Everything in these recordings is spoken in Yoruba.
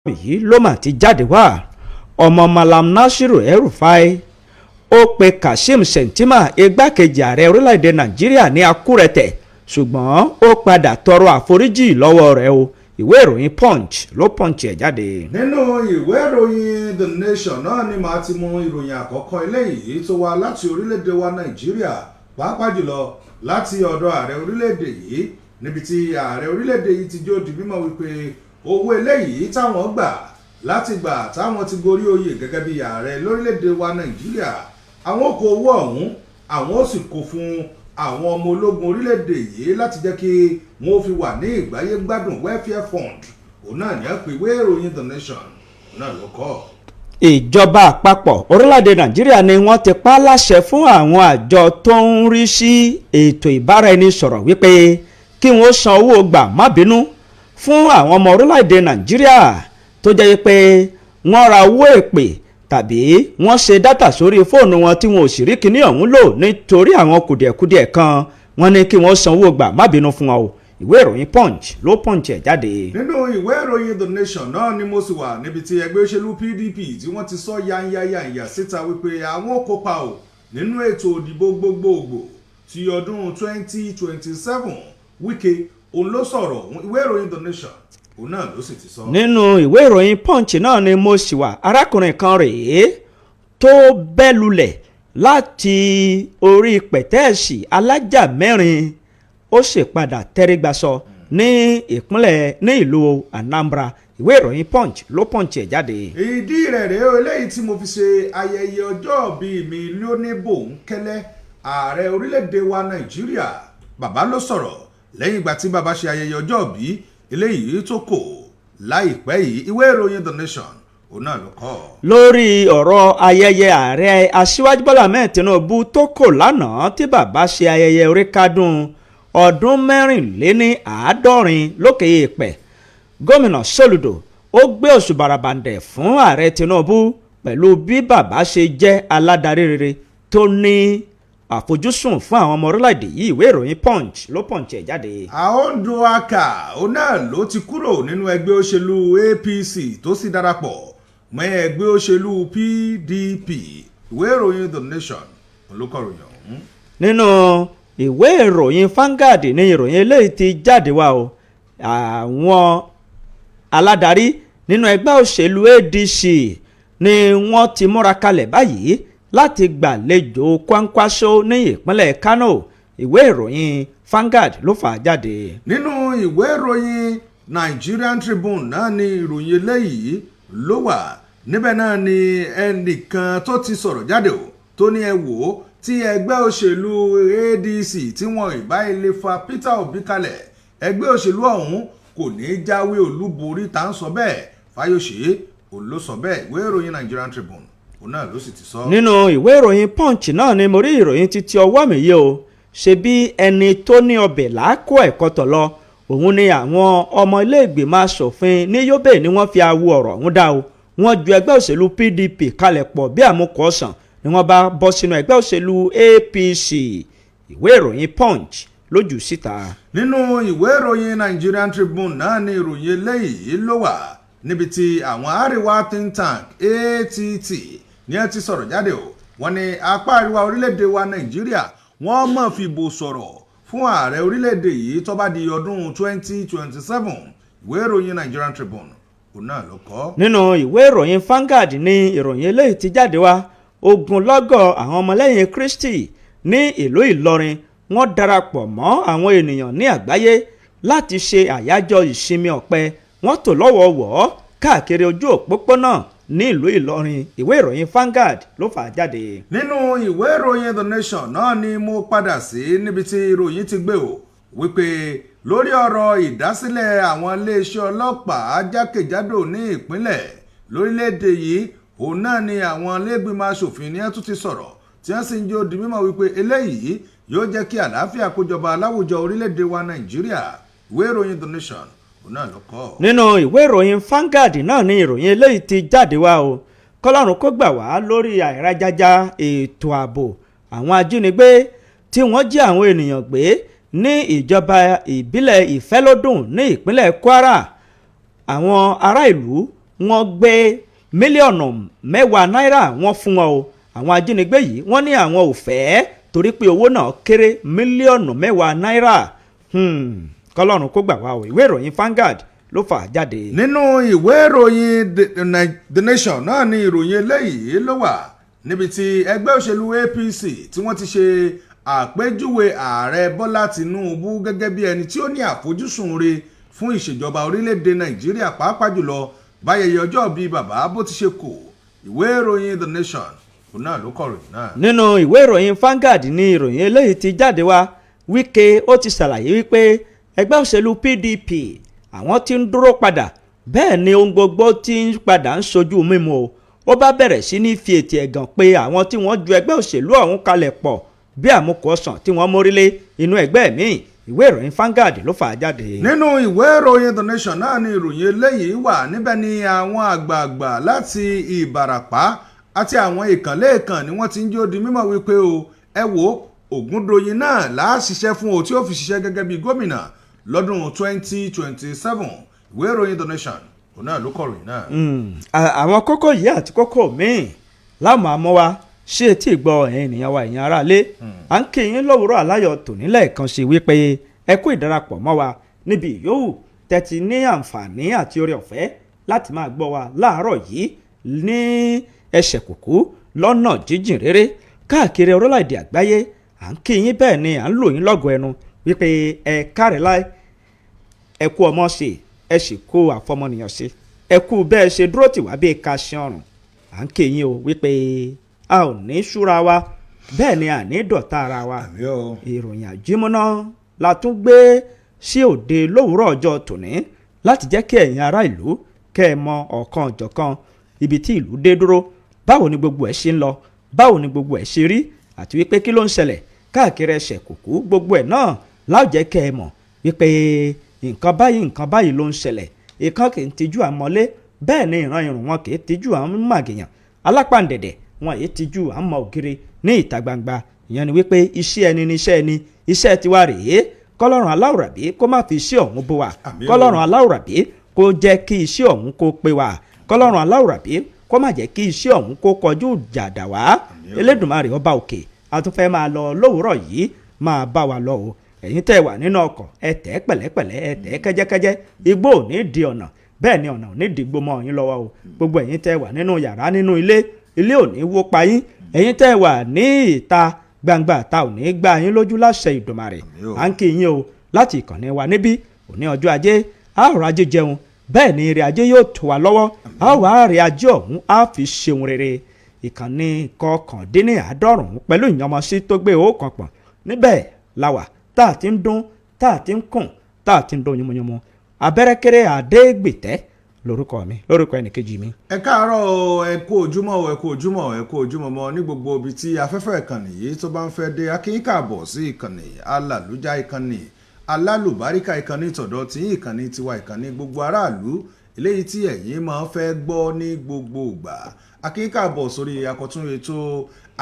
Yìí ló mà ti jáde wá. Ọmọ Malam Nasiru El-Rufai, ó pe Kashim Shettima, igbákejì ààrẹ orílẹ̀-èdè Nàìjíríà, ní akúrẹ̀tẹ̀, ṣùgbọ́n ó padà tọrọ àforíjì lọ́wọ́ rẹ̀ o. Ìwé ìròyìn Punch ló punch ẹ̀ jáde. Nínú ìwé ìròyìn The Nation náà ni màá ti mú ìròyìn àkọ́kọ́, eléyìí tó wá láti orílẹ̀-èdè wa Nàìjíríà, pàápàá jùlọ láti ọ̀dọ̀ ààrẹ orílẹ̀-èdè yìí, níbi tí ààrẹ orílẹ̀-èdè yìí ti jó di mímọ̀ wípé owó eléyìí táwọn gbà láti gbà táwọn ti gorí oyè gẹ́gẹ́ bí ààrẹ lórílẹ̀-èdè wa Nàìjíríà, àwọn kó owó ọ̀hún, àwọn ó sì kó fún àwọn ọmọ ológun orílẹ̀-èdè yìí láti jẹ́ kí wọ́n fi wà ní ìgbáyé gbádùn. Welfare fund òun náà ní ẹ pé. Ìwé ìròyìn The Nation òun náà ló kọ. Ìjọba àpapọ̀ orílẹ̀-èdè Nàìjíríà ni wọ́n ti pa á láṣẹ fún àwọn àjọ tó ń rí sí ètò ìbáraẹnisọ̀rọ̀ wípé kí wọ́n san owó gbà má bínú fún àwọn ọmọ orílẹ̀-èdè Nàìjíríà tó jẹ́ pé wọ́n ra owó èpè tàbí wọ́n ṣe data sórí fóònù wọn tí wọn ò sì rí kíní ọ̀hún lò nítorí àwọn kùdìẹ̀kudiẹ̀ kan. Wọ́n ní kí wọ́n san owó gbà má bínú fún wọn o. Ìwé ìròyìn Punch ló punch ẹ̀ jáde. Nínú ìwé ìròyìn The Nation náà ni mo sì wà, níbi tí ẹgbẹ́ òṣèlú PDP tí wọ́n ti sọ yányáyányá síta wípé àwọn ò kópa o nínú ètò òdìbò gbogbogbò ti ọdún 2027. Wike òun ló sọ̀rọ̀. Ìwé ìròyìn The Nation òun náà ló sì ti sọ. Nínú ìwé ìròyìn Punch náà ni mo sì wà. Arákùnrin kan rèé tó bẹ́ lulẹ̀ láti orí pẹ̀tẹ́ẹ̀sì alájà mẹ́rin, ó sì padà tẹ́rígbàsọ ní ìpínlẹ̀ ní ìlú Anambra. Ìwé ìròyìn Punch ló punch ẹ̀ jáde. Ìdí rẹ̀ rèé o, eléyìí tí mo fi ṣe ayẹyẹ ọjọ́ bíi mi lóní bòńkẹ́lẹ́, ààrẹ orílẹ̀-èdè wa Nàìjíríà. Bàbá ló sọ̀rọ̀ lẹ́yìn ìgbà tí bàbá ṣe ayẹyẹ ọjọ́ bíi eléyìí tó kò láìpẹ́ yìí. Ìwé ìròyìn The Nation òun náà ló kọ. Lórí ọ̀rọ̀ ayẹyẹ ààrẹ Aṣíwájú Bọ́lá Ahmed Tinubu tó kò lánàá, tí bàbá ṣe ayẹyẹ oríkádún ọdún 74 lókè èèpẹ̀, Gómìnà Soludo ó gbé òṣùbà ràbàǹdẹ̀ fún ààrẹ Tinubu pẹ̀lú bí bàbá ṣe jẹ́ aládarí rere tó ní àfojúsùn fún àwọn ọmọ orílẹ̀-èdè yìí. Ìwé ìròyìn Punch ló punch ẹ̀ jáde. Aondoakaa òun náà ló ti kúrò nínú ẹgbẹ́ òṣèlú APC tó sì darapọ̀ mọ́ ẹgbẹ́ òṣèlú PDP. Ìwé ìròyìn The Nation ló kọ ìròyìn ọ̀hún. Nínú ìwé ìròyìn Vanguard ní ìròyìn eléyìí ti jáde wá o. Àwọn aládarí nínú ẹgbẹ́ òṣèlú ADC ni wọ́n ti múra kalẹ̀ báyìí láti gbàlejò Kwankwaso ní ìpínlẹ̀ Kano. Ìwé ìròyìn Vanguard ló fà á jáde. Nínú ìwé ìròyìn Nigerian Tribune náà ni ìròyìn eléyìí ló wà. Níbẹ̀ náà ni ẹnìkan tó ti sọ̀rọ̀ jáde o, tó ní ẹ wò ó, tí ẹgbẹ́ òṣèlú ADC tí wọn ìbá ilé fa Peter Obi kalẹ̀, ẹgbẹ́ òṣèlú ọ̀hún kò ní í jáwé olúborí. Tá ń sọ bẹ́ẹ̀? Fáyọ̀ṣe òun ló sọ bẹ́ẹ̀. Ìwé ìròyìn Nigerian Tribune òun náà ló sì ti sọ. Nínú ìwé ìròyìn Punch náà ni mo rí ìròyìn títí ọwọ́ mi yìí o. Ṣe bí ẹni tó ní ọbẹ̀ làákó ẹ̀kọ́ tọ̀ lọ, òun ni àwọn ọmọ ilé ìgbìmọ̀ asòfin ní Yobe ni wọ́n fi awo ọ̀rọ̀ ọ̀hún dá o. Wọ́n ju ẹgbẹ́ òṣèlú PDP kalẹ̀ pọ̀ bí àmukọ̀ ọ̀sán ni wọ́n bá bọ́ sínú ẹgbẹ́ òṣèlú APC. Ìwé ìròyìn Punch lójú síta. Nínú ìwé ìròyìn Nigerian Tribune náà ni ìròyìn eléyìí ló wà, níbi tí àwọn Àríwá think tank, ATT, ní ẹ ti sọ̀rọ̀ jáde o. Wọ́n ní apá àríwá orílẹ̀-èdè wa Nàìjíríà, wọ́n mọ̀ fìbò sọ̀rọ̀ fún ààrẹ orílẹ̀-èdè yìí tó bá di ọdún 2027. Ìwé ìròyìn Nigerian Tribune òun náà ló kọ. Nínú ìwé ìròyìn Vanguard ní ìròyìn eléyìí ti jáde wá. Ogunlọ́gọ̀ àwọn ọmọlẹ́yìn Kristi ní ìlú Ìlọrin, wọ́n darapọ̀ mọ́ àwọn ènìyàn ní àgbáyé láti ṣe àyájọ́ ìsinmi ọ̀pẹ. Wọ́n tò lọ́wọ́ọ̀wọ́ káàkiri ojú òpópónà ní ìlú Ìlọrin. Ìwé ìròyìn Vanguard ló fà á jáde. Nínú ìwé ìròyìn The Nation náà ni mo padà sí, níbi tí ìròyìn ti gbé o wípé lórí ọ̀rọ̀ ìdásílẹ̀ àwọn iléeṣẹ́ ọlọ́pàá jákèjádò ní ìpínlẹ̀ lórílẹ̀‐èdè yìí, òun náà ni àwọn ilégbìmọ̀ asòfin ní ẹ̀ tún ti sọ̀rọ̀, tí wọ́n sì ń jó di mímọ̀ wípé eléyìí yóò jẹ́ kí àlàáfíà kó jọba láwùjọ orílẹ̀‐èdè wa Nàìjíríà. Ìwé ìròyìn The Nation òun náà ló kọ. Nínú ìwé ìròyìn Vanguard náà ni ìròyìn eléyìí ti jáde wá o. Kọlọ́run kó gbà wá lórí àìrajájá ètò ààbò, àwọn ajínigbé tí wọ́n jí àwọn ènìyàn gbé ní ìjọba ìbílẹ̀ Ìfẹ́lódùn ní ìpínlẹ̀ Kwara, àwọn ará ìlú. Wọ́n gbé 10 mílíọ̀nù náírà wọ́n fún wọn o. Àwọn ajínigbé yìí, wọ́n ní àwọn ò fẹ́ torí pé owó náà kéré, 10 mílíọ̀nù náírà. Kọlọ́run kó gbà wá o. Ìwé ìròyìn Vanguard ló fà á jáde. Nínú ìwé ìròyìn The Nation náà ni ìròyìn eléyìí ló wà, níbi tí ẹgbẹ́ òṣèlú APC tí wọ́n ti ṣe àpèjúwe Ààrẹ Bọ́lá Tinubu gẹ́gẹ́ bí ẹni tí ó ní àfojúsùn re fún ìṣèjọba orílẹ̀-èdè Nàìjíríà, pàápàá jùlọ báyẹyẹ ọjọ́ bíi bàbá bó ti ṣe kò. Ìwé ìròyìn The Nation, òun náà ló kọ̀ròyìn náà. Nínú ìwé ìròyìn Vanguard ní ìròyìn eléyìí ti jáde wá. Wike ó ti ṣàlàyé wípé ẹgbẹ́ òṣèlú PDP àwọn ti ń dúró padà, bẹ́ẹ̀ ni ohun gbogbo ti ń padà ń sojú mímu o. Ó bá bẹ̀rẹ̀ sí ní fi ètì ẹ̀gàn pé àwọn tí wọ́n ju ẹgbẹ́ òṣèlú ọ̀hún kalẹ̀ pọ̀ bí àmukù ọ̀sán tí wọ́n mórílé inú ẹgbẹ́ míì. Ìwé ìròyìn Vanguard ló fà á jáde. Nínú ìwé ìròyìn The Nation náà ni ìròyìn eléyìí wà. Níbẹ̀ ni àwọn àgbààgbà láti Ìbàràpá àti àwọn ìkànlé ìkàn ni wọ́n ti ń jó di mímọ̀ wípé o, ẹ wo, Ògúndòyìn náà láà ṣiṣẹ́ fún o tí ó fi ṣiṣẹ́ gẹ́gẹ́ bí gómìnà lọ́dún 2027. Ìwé ìròyìn The Nation, òun náà ló kọ̀ròyìn náà. Àwọn kókó yìí àti kókó míì láwọn àmọ́ wa ṣé etí ìgbọ́ ẹ̀yin ènìyàn wa, ẹ̀yin aráalé. À ń kí yín lówùúrọ̀ aláyọ̀ tòní lẹ́ẹ̀kan sí wípé ẹ kú ìdarapọ̀ mọ́ wa níbi ìyówù tẹ́tí ní àǹfààní àti oore ọ̀fẹ́ láti máa gbọ́ wa láàárọ̀ yìí ní ẹsẹ̀ kùkú, lọ́nà jíjìn réré, káàkiri orílẹ̀-èdè àgbáyé. À ń kí yín, bẹ́ẹ̀ ni à ń lò yín lọ́gọ̀ọ́ ẹnu wípé ẹ káre láì, ẹ kú ọmọ ṣe, ẹ sì kú àfọmọnìyàn ṣe, ẹ kú bẹ́ẹ̀ ṣe dúró tì wá bí ká ṣe ọrùn. À ń kí yín o wípé a ò ní súra wa, bẹ́ẹ̀ ni à ní dọ̀tá ara wa. Àmín o. Ìròyìn àjímọ́ná la tún gbé sí òde lówùúrọ̀ ọjọ́ tòní láti jẹ́ kí ẹ̀yin ará ìlú kẹ́ ẹ mọ ọ̀kan ọ̀jọ̀kan ibi tí ìlú dé dúró, báwo ni gbogbo ẹ̀ ṣe ń lọ, báwo ni gbogbo ẹ̀ ṣe rí, àti wípé kí ló ń ṣẹlẹ̀ káàkiri ẹsẹ̀ kùkú. Gbogbo ẹ̀ náà láò jẹ́ kẹ́ ẹ mọ̀ wípé nǹkan báyìí, nǹkan báyìí ló ń ṣẹlẹ̀. Ìkan kì í tijú àmọ́lé, bẹ́ẹ̀ ni ìran irun wọn kì í tijú àwọn màgìyàn alápàǹdẹ̀dẹ̀ wọn yìí tijú àmọ́ ògiri ní ìta gbangba. Ìyẹn ni wípé iṣẹ́ ẹni ni iṣẹ́ ẹni, iṣẹ́ tiwa rèé. Kọ́lọ́run aláwùrábí kó má fi iṣẹ́ ọ̀hún bó wa. Àmín o. Kọ́lọ́run aláwùrábí kó jẹ́ kí iṣẹ́ ọ̀hún kó pé wa. Kọ́lọ́run aláwùrábí kó má jẹ́ kí iṣẹ́ ọ̀hún kó kọjú jàdà wá. Àmín o. Elédùmarè ọba òkè, a tún fẹ́ máa lọ lówùúrọ̀ yìí, máa bá wa lọ o. Ẹ̀yin tẹ́ wà nínú ọkọ̀, ẹ tẹ̀ pẹ̀lẹ́pẹ̀lẹ́, ẹ tẹ̀ kẹ́jẹ́kẹ́jẹ́. Igbó ò ní di ọ̀nà, bẹ́ẹ̀ ni ọ̀nà ò ní dìgbò mọ́ yín lọ́wọ́ o. Gbogbo ẹ̀yin tẹ́ wà nínú yàrá, nínú ilé, ilé ò ní wó pa yín. Ẹ̀yin tẹ́ wà ní ìta gbangba, ta ò ní gbá yín lójú láṣẹ Ìdùmarè. Àmín o. À ń kí yín o láti ìkànnì wa níbí. Òní ọjọ́ ajé, a ó rajé jẹun, bẹ́ẹ̀ ni ire ajé yóò tó wa lọ́wọ́. A ó wá rí ajé ọ̀hún, á fi ṣeun rere. Ìkànnì 99.5 pẹ̀lú ìyànmọ́sí tó gbé òókan pọ̀n níbẹ̀ la wà, tá a ti ń dún, tá a ti ń kùn, tá a ti ń dún yúnmúyúnmú. Abẹ́rẹ́kẹ́rẹ́ Àdégbìtẹ́ lórúkọ mi, lórúkọ ẹnìkejì mi. Ẹ káàárọ̀ o, ẹ kú ojúmọ́ o, ẹ kú ojúmọ́ o, ẹ kú ojúmọ́ mọ́ ní gbogbo ibi tí afẹ́fẹ́ ìkànnì yìí tó bá ń fẹ́ dé. A kí yín káàbọ̀ sí ìkànnì alàlújá, ìkànnì alálùbáríkà, ìkànnì tọ̀dọ̀ tí ìkànnì tiwa, ìkànnì gbogbo aráàlú, eléyìí tí ẹ̀yin máa ń fẹ́ gbọ́ ní gbogbo ìgbà. A kí yín káàbọ̀ sórí akọ̀tún ètò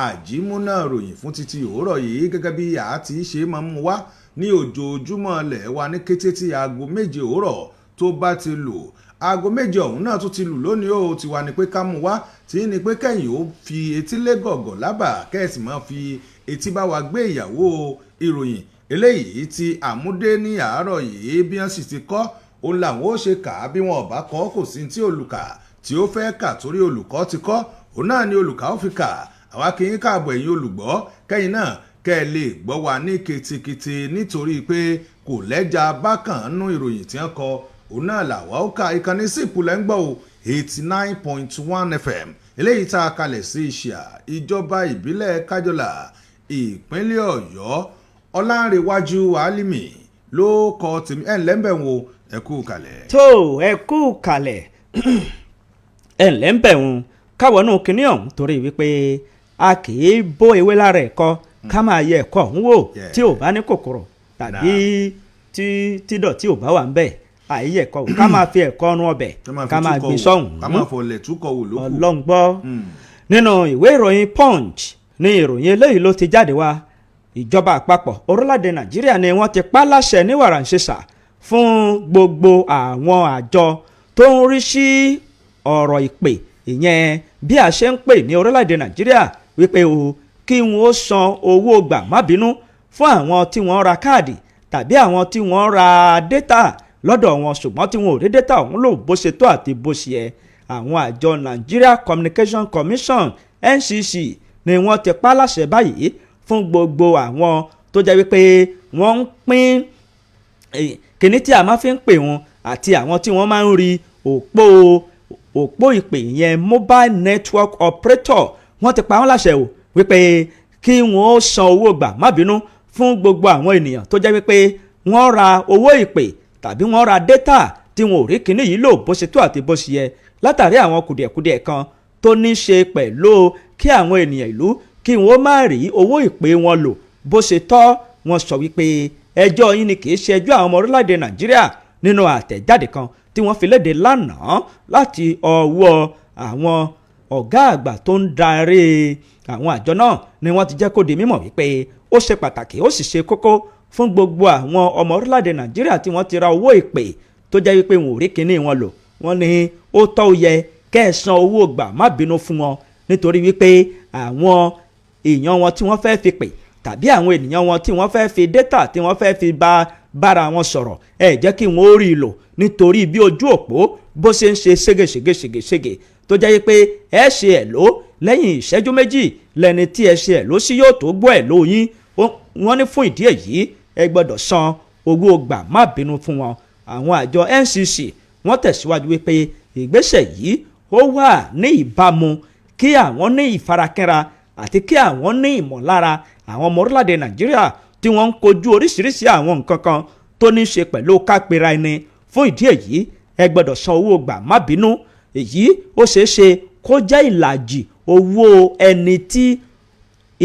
àjímúná ròyìn fún títí òwúrọ̀ yìí, gẹ́gẹ́ bí a ti ṣe máa ń mú wá ní ojoojúmọ́ lẹ̀ wa ní kété tí aago 7 òwúrọ̀ tó bá ti lù. Aago 7 ọ̀hún náà tún ti lù lónìí o. Ti wà ní pé ká mú wá tí ní pé kẹ́yìn ó fi etí lé gọ̀gọ̀ lábà, kẹ́ẹ̀sì máa fi etí bá wa gbé ìyàwó ìròyìn eléyìí tí àmúdé ní àárọ̀ yìí. Bí wọ́n sì ti kọ́ òun làwọn ó ṣe kà á. Bí wọn ò bá kọ́, kò sí tí olùkà tí ó fẹ́ kà, torí olùkọ́ ti kọ́, òun náà ni olùkà ó fi kà. Àwa kì í káàbọ̀ ẹ̀yin olùgbọ́, kẹ́yìn náà kẹ́ ẹ lè gbọ́ wa ní ketekete, nítorí pé kò lẹ́jà bákan nú ìròyìn tí wọ́n kọ, òun náà làwa ó kà. Ìkànnì sípò lẹ́ ń gbọ́ o, 89.1 FM, eléyìí tá a kalẹ̀ sí Ìṣíà, ìjọba ìbílẹ̀ Kájọlà, ìpínlẹ̀ Ọ̀yọ́. Ọlárẹ̀wájú Álímì ló kọ tèmi. Ẹ̀ ńlẹ́ ń bẹ̀ wo, ẹ kú kalẹ̀. Tó, ẹ kú kalẹ̀, ẹ ǹlẹ́ ń bẹ̀ wọn káwọnú kínní ọ̀hún, torí wípé a kì í bó ewé lára ẹ̀kọ ká máa yẹ ẹ̀kọ ọ̀hún wò tí ò bá ní kòkòrò tàbí tí tídọ̀tí ò bá wà ń bẹ̀. Àìyẹ ẹ̀kọ wò, ká máa fi ẹ̀kọ ọrùn ọbẹ̀ ká máa gbé sọ́hùn. Ká máa fọlẹ̀ túkọ̀ wò ló kù. Ọlọ́run gbọ́. Nínú ìwé ìròyìn Punch ní ìròyìn eléyìí ló ti jáde wá. Ìjọba àpapọ̀ orílẹ̀-èdè Nàìjíríà ni wọ́n ti pa láṣẹ ní wàràǹṣeṣà fún gbogbo àwọn àjọ tó ń rí sí Ọ̀rọ̀ ìpè, ìyẹn bí a ṣe ń pè ní orílẹ̀-èdè Nàìjíríà, wípé o kí wọ́n ó san owó gbà má bínú fún àwọn tí wọ́n ra káàdì tàbí àwọn tí wọ́n ra data lọ́dọ̀ wọn, ṣùgbọ́n tí wọn ò rí data ọ̀hún lò bó ṣe tó àti bó ṣe yẹ. Àwọn àjọ Nigeria Communication Commission, NCC, ni wọ́n ti pa láṣẹ báyìí fún gbogbo àwọn tó jẹ́ wípé wọ́n ń pín kíní tí a máa fi ń pè wọn àti àwọn tí wọ́n máa ń rí òpó ìpè yẹn, mobile network operator. Wọ́n ti pa wọ́n láṣẹ o wípé kí wọ́n ó san owó gbà má bínú fún gbogbo àwọn ènìyàn tó jẹ́ wípé wọ́n ra owó ìpè tàbí wọ́n ra data tí wọn ò rí kíní yìí lò bó ṣe tó àti bó ṣe yẹ, látàrí àwọn kùdìẹ̀kudiẹ kan tó ní ṣe pẹ̀lú kí àwọn ènìyàn ìlú kí wọ́n má rí owó ìpè wọn lò bó ṣe tọ́. Wọ́n sọ wípé ẹjọ́ yín ni, kì í ṣe ẹjọ́ àwọn ọmọ orílẹ̀-èdè Nàìjíríà. Nínú àtẹ̀jáde kan tí wọ́n fi léde lánàá láti ọwọ́ àwọn ọ̀gá àgbà tó ń darí àwọn àjọ náà ni wọ́n ti jẹ́ kó di mímọ̀ wípé ó ṣe pàtàkì, ó sì ṣe kókó fún gbogbo àwọn ọmọ orílẹ̀-èdè Nàìjíríà tí wọ́n ti ra owó ìpè tó jẹ́ wípé wọn ò rí kinní wọn lò. Wọ́n ní ó tọ́, ó yẹ kẹ́ ẹ san owó gbà má bínú fún wọn, nítorí wípé àwọn èèyàn wọn tí wọ́n fẹ́ fi pè tàbí àwọn ènìyàn wọn tí wọ́n fẹ́ fi data tí wọ́n fẹ́ fi bá bára wọn sọ̀rọ̀, ẹ jẹ́ kí wọ́n ó rí i lò, nítorí bí ojú òpó bó ṣe ń ṣe ségesège tó jẹ́ pé ẹ ṣe ẹ̀ ló lẹ́yìn ìṣẹ́jú 2 lẹ́ni tí ẹ ṣe ẹ̀ ló sí yóò tó gbọ́ ẹ̀ lóyún. Wọ́n ní fún ìdí èyí, ẹ gbọ́dọ̀ san owó gbà má bínú fún wọn. Àwọn àjọ NCC wọ́n tẹ̀síwájú wípé ìgbésẹ̀ yìí ó wà ní ìbámu kí àwọn ní ìfarakínra àti kí àwọn ní ìmọ̀lára àwọn ọmọ orílẹ̀-èdè Nàìjíríà tí wọ́n ń kojú oríṣiríṣi àwọn nǹkan kan tó ní í ṣe pẹ̀lú kápẹ́ra ẹni. Fún ìdí èyí, ẹ gbọ́dọ̀ san owó gbà má bínú. Èyí ó ṣeé ṣe kó jẹ́ ìlàjì owó ẹni tí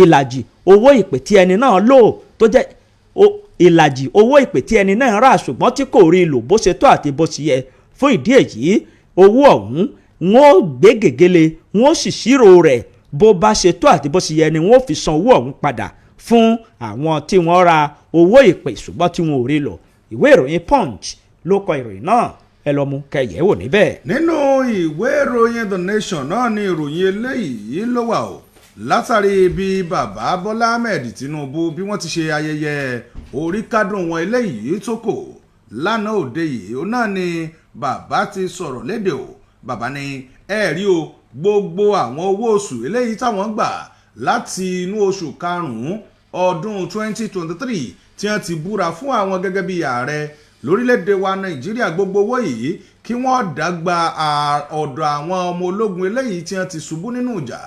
ìlàjì owó ìpè tí ẹni náà lò, tó jẹ́ ìlàjì owó ìpè tí ẹni náà rà ṣùgbọ́n tí kò rí lò bó ṣe tó àti bó ṣe yẹ. Fún ìdí èyí, owó ọ̀hún, wọ́n ó gbé gègéle, wọ́n ó sì ṣírò rẹ̀ bó bá ṣe tó àti bó ṣe yẹ ni wọ́n ó fi san owó ọ̀hún padà fún àwọn tí wọ́n ra owó ìpè ṣùgbọ́n tí wọ́n ò rí lò. Ìwé ìròyìn Punch ló kọ ìròyìn náà. Ẹ lọ mú kẹyẹ wò níbẹ̀. Nínú ìwé ìròyìn The Nation náà ni ìròyìn eléyìí ló wà o, látàrí bí bàbá Bọ́lá Ahmed Tinubu bí wọ́n ti ṣe ayẹyẹ orí kádùn wọn eléyìí tó kò lánàá òde yìí. Ó náà ni bàbá ti sọ̀rọ̀ léde o. Bàbá ní ẹ rí o, gbogbo àwọn owó oṣù eléyìí táwọn gbà láti inú oṣù karùn-ún ọdún 2023 tí wọ́n ti búra fún àwọn gẹ́gẹ́ bí ààrẹ lórílẹ̀‐èdè wa Nàìjíríà, gbogbo owó yìí kí wọ́n dàgbà ọ̀dọ̀ àwọn ọmọ ológun eléyìí tí wọ́n ti ṣubú nínú ìjà,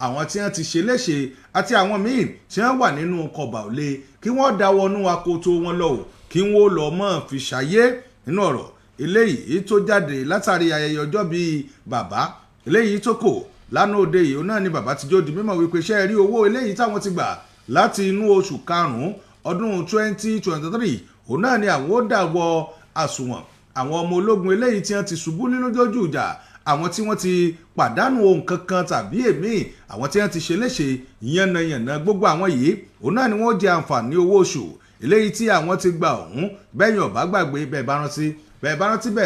àwọn tí wọ́n ti ṣe léṣe àti àwọn míì tí wọ́n wà nínú kọ̀bà òle, kí wọ́n dáwọ́nú akoto wọn lọ o, kí wọ́n lọ mọ́ fi ṣàyé. Nínú ọ̀rọ̀ eléyìí tó jáde látàrí ayẹyẹ ọjọ́ bíi bàbá eléyìí tó kò lánàá òde yìí náà ni bàbá ti jó di mímọ̀ wípé ṣe rí owó eléyìí táwọn ti gbà láti inú oṣù karùn-ún ọdún 2023, òun náà ni àwọn ó dàwọ́ àsùnwọ̀n àwọn ọmọ ológun eléyìí tí wọ́n ti ṣubú lójú ìjà, àwọn tí wọ́n ti pàdánù ohun kankan tàbí èmi, àwọn tí wọ́n ti ṣe léṣe yánnayànna, gbogbo àwọn yìí, òun náà ni wọ́n jẹ àǹfààní owó oṣù eléyìí tí àwọn ti gbà ọ̀hún. Bẹ́yìn ọ̀bá gbàgbé, bẹ́ẹ̀ bá rántí, bẹ́ẹ̀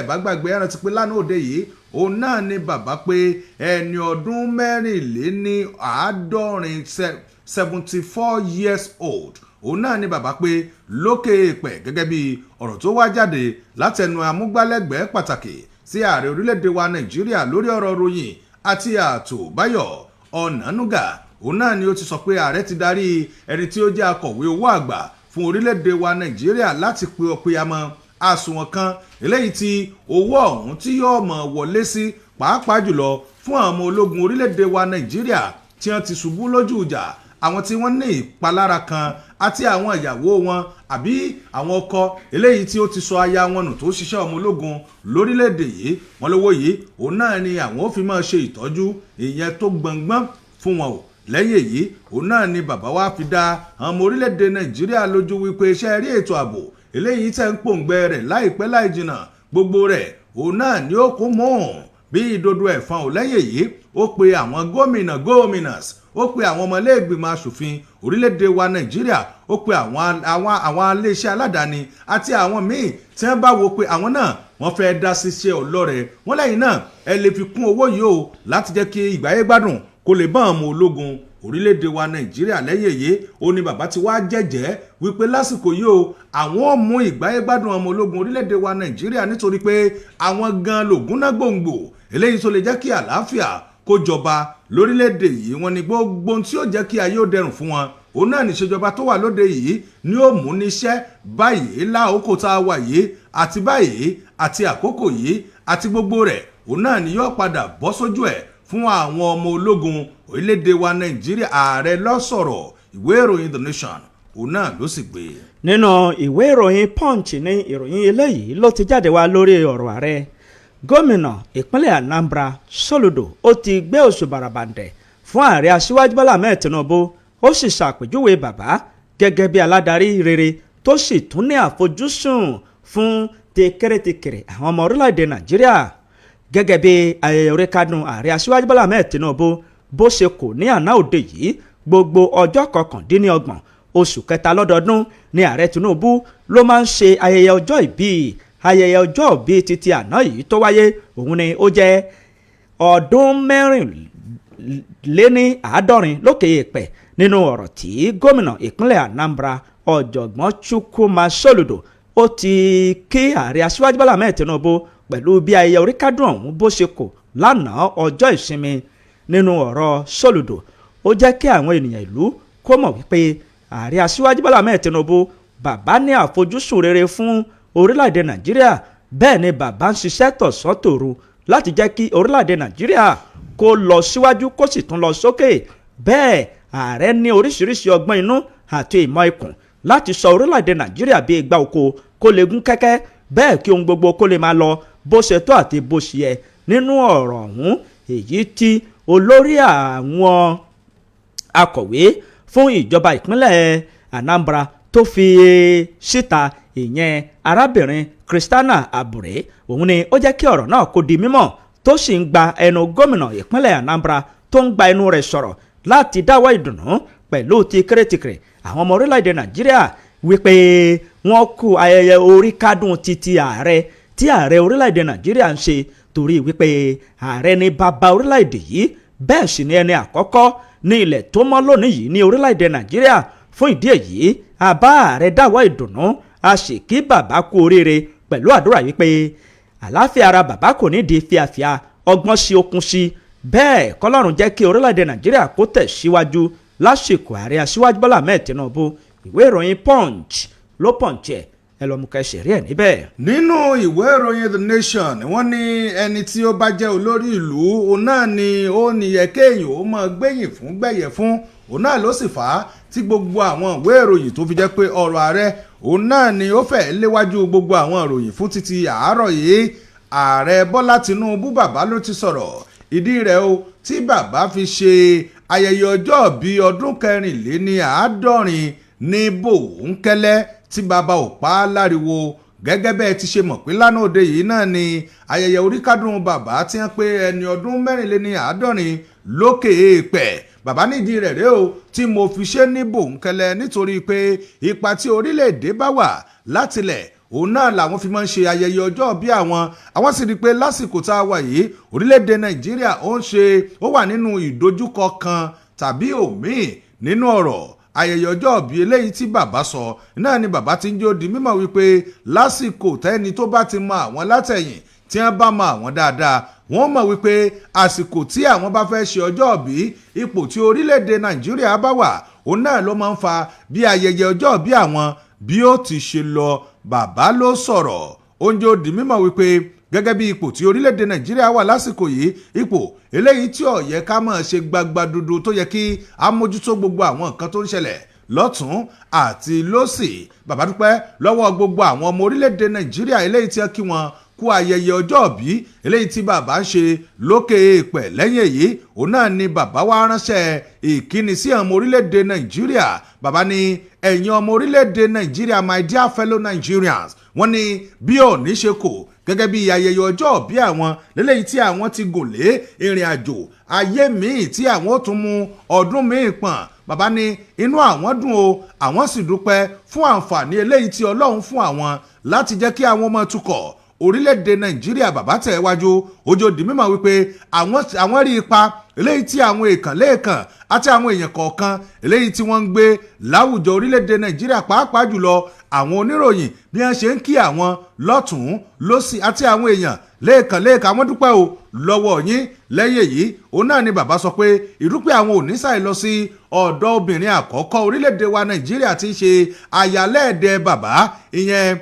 bá gbàgbé, ẹ rántí pé lánàá òde yìí, òun náà ni bàbá pé ẹni ọdún 74, 74 years old, òun náà ni bàbá pé lókè èèpẹ̀, gẹ́gẹ́ bí ọ̀rọ̀ tó wá jáde látẹnu amúgbálẹ́gbẹ̀ẹ́ pàtàkì sí ààrẹ orílẹ̀-èdè wa Nàìjíríà lórí ọ̀rọ̀ ròyìn àti ààtò, Báyọ̀ Ọ̀nànúgà. Òun náà ni ó ti sọ pé ààrẹ ti darí ẹni tí ó jẹ́ akọ̀wé owó àgbà fún orílẹ̀-èdè wa Nàìjíríà láti pe ọ̀pẹ̀yàmọ́ àsùnwọ̀n kan eléyìí tí owó ọ̀hún tí yóò mọ̀ wọlé sí, pàápàá jùlọ fún àwọn ọmọ ológun orílẹ̀-èdè wa Nàìjíríà tí wọ́n ti ṣubú lójú ìjà, àwọn tí wọ́n ní ìpalára kan àti àwọn ìyàwó wọn àbí àwọn ọkọ eléyìí tí ó ti sọ aya wọn nù tó ṣiṣẹ́ ọmọ ológun lórílẹ̀‐èdè yìí. Wọ́n lówó yìí, òun náà ni àwọn ó fi máa ṣe ìtọ́jú ìyẹn tó gbọ̀ngbọ́n fún wọn o. Lẹ́yìn èyí, òun náà ni bàbá wa fi dá àwọn ọmọ orílẹ̀‐èdè Nàìjíríà lójú wípé iṣẹ́ rí ètò ààbò eléyìí tẹ́ ń pòǹgbẹ rẹ̀, láìpẹ́ láì jìnnà gbogbo rẹ̀, òun náà ni ó kún mọ́. Bí ìdodo ẹ̀fọn ò. Lẹ́yìn èyí, ó pe àwọn gómìnà gómìnàs, ó pe àwọn ọmọlẹ́gbìmọ̀ asòfin orílẹ̀-èdè wa Nàìjíríà, ó pe àwọn iléeṣẹ́ aládàáni àti àwọn míì tí wọ́n bá wo pé àwọn náà wọ́n fẹ́ dá síṣẹ́ ọlọ́rẹ̀ wọ́n. Lẹ́yìn náà, ẹ lè fi kún owó yìí o láti jẹ́ kí ìgbáyé gbádùn kó lè bá ọmọ ológun orílẹ̀-èdè wa Nàìjíríà. Lẹ́yìn èyí, ó ní bàbá ti wá jẹ́jẹ́ wípé lásìkò yìí o, àwọn ò mú ìgbáyé gbádùn ọmọ ológun orílẹ̀-èdè wa Nàìjíríà, nítorí pé àwọn gan lògúnná gbòǹgbò eléyìí tó lè jẹ́ kí àlàáfíà kó jọba lórílẹ̀-èdè yìí. Wọ́n ní gbogbo ohun tí ó jẹ́ kí ayé ó dẹrùn fún wọn, òun náà níṣèjọba tó wà lóde yìí ni ó mú níṣẹ́ báyìí láòkó tá a wà yìí àti báyìí àti àkókò yìí àti gbogbo rẹ̀, òun náà ni yóò padà bọ́ sójú ẹ̀ fún àwọn ọmọ ológun orílẹ̀-èdè wa Nàìjíríà. Ààrẹ ló sọ̀rọ̀. Ìwé ìròyìn The Nation, òun náà ló sì gbé. Nínú ìwé ìròyìn Punch ní ìròyìn eléyìí ló ti jáde wá lórí ọ̀rọ̀ ààrẹ. Gómìnà ìpínlẹ̀ Anambra, Soludo, ó ti gbé òṣùbà ràbàǹdẹ̀ fún ààrẹ Aṣíwájú Bọ́lá Ahmed Tinubu. Ó sì ṣàpèjúwe bàbá gẹ́gẹ́ bí aládarí rere tó sì tún ní àfojúsùn fún tẹkẹrẹtẹkẹrẹ àwọn ọmọ orílẹ̀-èdè Nàìjíríà. Gẹ́gẹ́ bí ayẹyẹ oríkádùn ààrẹ Aṣíwájú Bọ́lá Ahmed Tinubu bó ṣe kò ní àná òde yìí, gbogbo ọjọ́ 29 oṣù kẹta lọ́dọọdún ni ààrẹ Tinubu ló máa ń ṣe ayẹyẹ ọjọ́ ìbí. Ayẹyẹ ọjọ́ ìbí títí àná yìí tó wáyé, òun ni ó jẹ́ ọdún 74 lókè èèpẹ̀. Nínú ọ̀rọ̀ tí gómìnà ìpínlẹ̀ Anambra, Ọ̀jọ̀gbọ́n Chukwuma Soludo, ó ti kí ààrẹ Aṣíwájú Bọ́lá Ahmed Tinubu pẹ̀lú bí ayẹyẹ oríkádùn ọ̀hún bó ṣe kò lánàá ọjọ́ ìsinmi. Nínú ọ̀rọ̀ Soludo, ó jẹ́ kí àwọn ènìyàn ìlú kó mọ̀ wípé ààrẹ Aṣíwájú Bọ́lá Ahmed Tinubu, bàbá ní àfojúsùn rere fún orílẹ̀-èdè Nàìjíríà. Bẹ́ẹ̀ ni bàbá ń ṣiṣẹ́ tọ̀sán tòru láti jẹ́ kí orílẹ̀-èdè Nàìjíríà kó lọ síwájú, kó sì tún lọ sókè. Bẹ́ẹ̀ ààrẹ ní oríṣiríṣi ọgbọ́n inú àti ìmọ̀ ikùn láti sọ orílẹ̀-èdè Nàìjíríà bí igba oko kó lè gún kẹ́kẹ́, bẹ́ẹ̀ kí ohun gbogbo kó lè máa lọ bó ṣe tó àti bó ṣe yẹ. Nínú ọ̀rọ̀ ọ̀hún, èyí tí olórí àwọn akọ̀wé fún ìjọba ìpínlẹ̀ Anambra tó fi síta, ìyẹn arábìnrin Christiana Abure, òun ni ó jẹ́ kí ọ̀rọ̀ náà kó di mímọ̀, tó sì ń gba ẹnu gómìnà ìpínlẹ̀ Anambra, tó ń gba ẹnu rẹ̀ sọ̀rọ̀ láti dáwọ́ ìdùnnú pẹ̀lú ti kéré-tìkìrì àwọn ọmọ orílẹ̀-èdè Nàìjíríà wípé wọ́n kú ayẹyẹ orí kádùn títí ààrẹ tí ààrẹ orílẹ̀-èdè Nàìjíríà ń ṣe, torí wípé ààrẹ ní bàbá orílẹ̀-èdè yìí, bẹ́ẹ̀ sì ni ẹni àkọ́kọ́ ní ilẹ̀ tó mọ́ lónìí yìí ní orílẹ̀-èdè Nàìjíríà. Fún ìdí èyí, a bá ààrẹ dáwọ́ ìdùnnú, a sì kí bàbá kú oríire pẹ̀lú àdúrà wípé àláfíà ara bàbá kò ní di fíafíà, ọgbọ́n sí okun sí, bẹ́ẹ̀ kọ́lọ́run jẹ́ kí orílẹ̀-èdè Nàìjíríà kó tẹ̀ síwájú lásìkò ààrẹ Aṣíwájú Bọ́lá Ahmed Tinubu. Ìwé ìròyìn Punch ló punch ẹ̀, ẹ lọ́ọ́ mú kẹsẹ̀ rí ẹ̀ níbẹ̀. Nínú ìwé ìròyìn The Nation, wọ́n ní ẹni tí ó bá jẹ́ olórí ìlú, òun náà ni ó níyẹ kéèyàn ó máa gbẹ̀yìn fún gbẹ̀yẹ̀ fún. Òun náà ló sì fà á tí gbogbo àwọn ìwé ìròyìn tó fi jẹ́ pé ọ̀rọ̀ ààrẹ, òun náà ni ó fẹ́ léwájú gbogbo àwọn ìròyìn fún títí àárọ̀ yìí. Ààrẹ Bọ́lá Tinubu, bàbá ló ti sọ̀rọ̀. Ìdí rẹ̀ o tí bàbá fi ṣe ayẹyẹ ọjọ́ bíi ọdún 74 ní bòńkẹ́lẹ́ tí bàbá ò pa á láriwo. Gẹ́gẹ́ bẹ́ẹ̀ ti ṣe mọ̀ pé lánàá òde yìí náà ni ayẹyẹ oríkádùn bàbá tí wọ́n pé ẹni ọdún 74 lókè èèpẹ̀. Bàbá nídìí rẹ̀ rèé o tí mo fi ṣe ní bòńkẹ́lẹ́, nítorí pé ipa tí orílẹ̀-èdè bá wà látilẹ̀, òun náà làwọn fi máa ń ṣe ayẹyẹ ọjọ́ bí àwọn. Àwọn sì rí i pé lásìkò tá a wà yìí, orílẹ̀-èdè Nàìjíríà ó ń ṣe, ó wà nínú ìdojúkọ kan tàbí òmíì. Nínú ọ̀rọ̀ ayẹyẹ ọjọ́ ìbí eléyìí tí bàbá sọ náà ni bàbá ti ń jó di mímọ̀ wípé lásìkò tẹ́ni tó bá ti mọ àwọn látẹ̀yìn, tí wọ́n bá mọ àwọn dáadáa, wọ́n mọ̀ wípé àsìkò tí àwọn bá fẹ́ ṣe ọjọ́ ìbí, ipò tí orílẹ̀-èdè Nàìjíríà bá wà, òun náà ló máa ń fa bí ayẹyẹ ọjọ́ ìbí àwọn bí ó ti ṣe lọ. Bàbá ló sọ̀rọ̀ oúnjẹ, ó di mímọ̀ wípé gẹ́gẹ́ bí ipò tí orílẹ̀-èdè Nàìjíríà wà lásìkò yìí, ipò eléyìí tí ó yẹ ká máa ṣe gbagba dúdú, tó yẹ kí a mójútó gbogbo àwọn nǹkan tó ń ṣẹlẹ̀ lọ́tún àti lọ́sì. Bàbá dúpẹ́ lọ́wọ́ gbogbo àwọn ọmọ orílẹ̀-èdè Nàìjíríà eléyìí tí wọ́n kí wọn kú ayẹyẹ ọjọ́ ìbí eléyìí tí bàbá ń ṣe lókè èèpẹ̀. Lẹ́yìn èyí, òun náà ni bàbá wa ránṣẹ́ ìkíni sí àwọn ọmọ orílẹ̀-èdè Nàìjíríà. Bàbá ní Ẹ̀yin ọmọ orílẹ̀-èdè Nàìjíríà, my dear fellow Nigerians, wọ́n ní bí òní ṣe kò gẹ́gẹ́ bí ayẹyẹ ọjọ́ bí àwọn lélẹ́yìí tí àwọn ti gùn lé ìrìn àjò ayé míì tí àwọn ó tún mú ọdún míì pọ̀n. Bàbá ní inú àwọn dùn o, àwọn sì dúpẹ́ fún àǹfààní eléyìí tí Ọlọ́run fún àwọn láti jẹ́ kí àwọn ọmọ tukọ̀ orílẹ̀-èdè Nàìjíríà. Bàbá tẹ̀ wájú ojú di mímọ̀ wípé àwọn rí ipa eléyìí tí àwọn èèkàn lẹ́ẹ̀kan àti àwọn èèyàn kọ̀ọ̀kan eléyìí tí wọ́n ń gbé láwùjọ orílẹ̀-èdè Nàìjíríà, pàápàá jùlọ àwọn oníròyìn, bí wọ́n ṣe ń kí àwọn lọ́tún lọ́sì àti àwọn èèyàn lẹ́ẹ̀kan lẹ́ẹ̀kan. Àwọn dúpẹ́ o lọ́wọ́ yín. Lẹ́yìn èyí, òun náà ni bàbá sọ pé ìdúpẹ́ àwọn ò ní sàì lọ sí ọ̀dọ̀ obìnrin àkọ́kọ́ orílẹ̀-èdè wa Nàìjíríà tí ń ṣe àyàlẹ́ẹ̀dẹ̀ bàbá, ìyẹn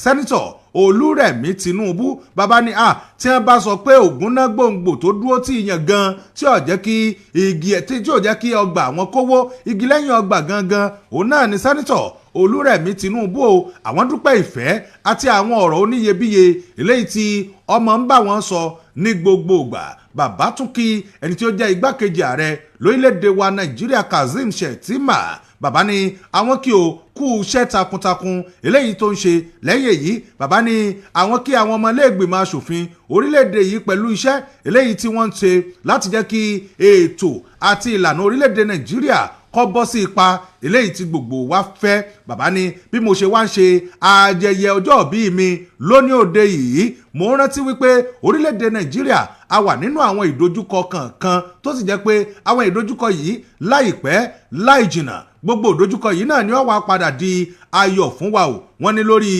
Senator Olúrẹ̀mí Tinubu. Bàbá ní à tí wọ́n bá sọ pé ògúnná gbòǹgbò tó dúró tí ìyẹn gan tí ò jẹ́ kí igi tí ò jẹ́ kí ọgbà àwọn kówó igi lẹ́yìn ọgbà gangan, òun náà ni Senator Olúrẹ̀mí Tinubu o. Àwọn dúpẹ́ ìfẹ́ àti àwọn ọ̀rọ̀ oníyebíye eléyìí tí ọmọ ń bá wọn sọ ní gbogbo ìgbà. Bàbá tún kí ẹni tí ó jẹ́ igbákejì ààrẹ lórílẹ̀‐èdè wa Nàìjíríà, Kazeem Shettima. Bàbá ní àwọn kí o kú iṣẹ́ takuntakun eléyìí tó ń ṣe. Lẹ́yìn èyí, bàbá ní àwọn kí àwọn ọmọlẹ́gbìmọ̀ asòfin orílẹ̀-èdè yìí pẹ̀lú iṣẹ́ eléyìí tí wọ́n ń ṣe láti jẹ́ kí ètò àti ìlànà orílẹ̀-èdè Nàìjíríà kọ́ bọ́ sí ipa eléyìí tí gbogbo wa fẹ́. Bàbá ní bí mo ṣe wá ń ṣe ayẹyẹ ọjọ́ ìbí mi lónìí òde yìí, mo ń rántí wípé orílẹ̀-èdè Nàìjíríà a wà nínú àwọn ìdojúkọ kankan, tó sì jẹ́ pé àwọn ìdojúkọ yìí, láìpẹ́ láì jìnnà, gbogbo ìdojúkọ yìí náà ni ó wá padà di ayọ̀ fún wa o. Wọ́n ní lórí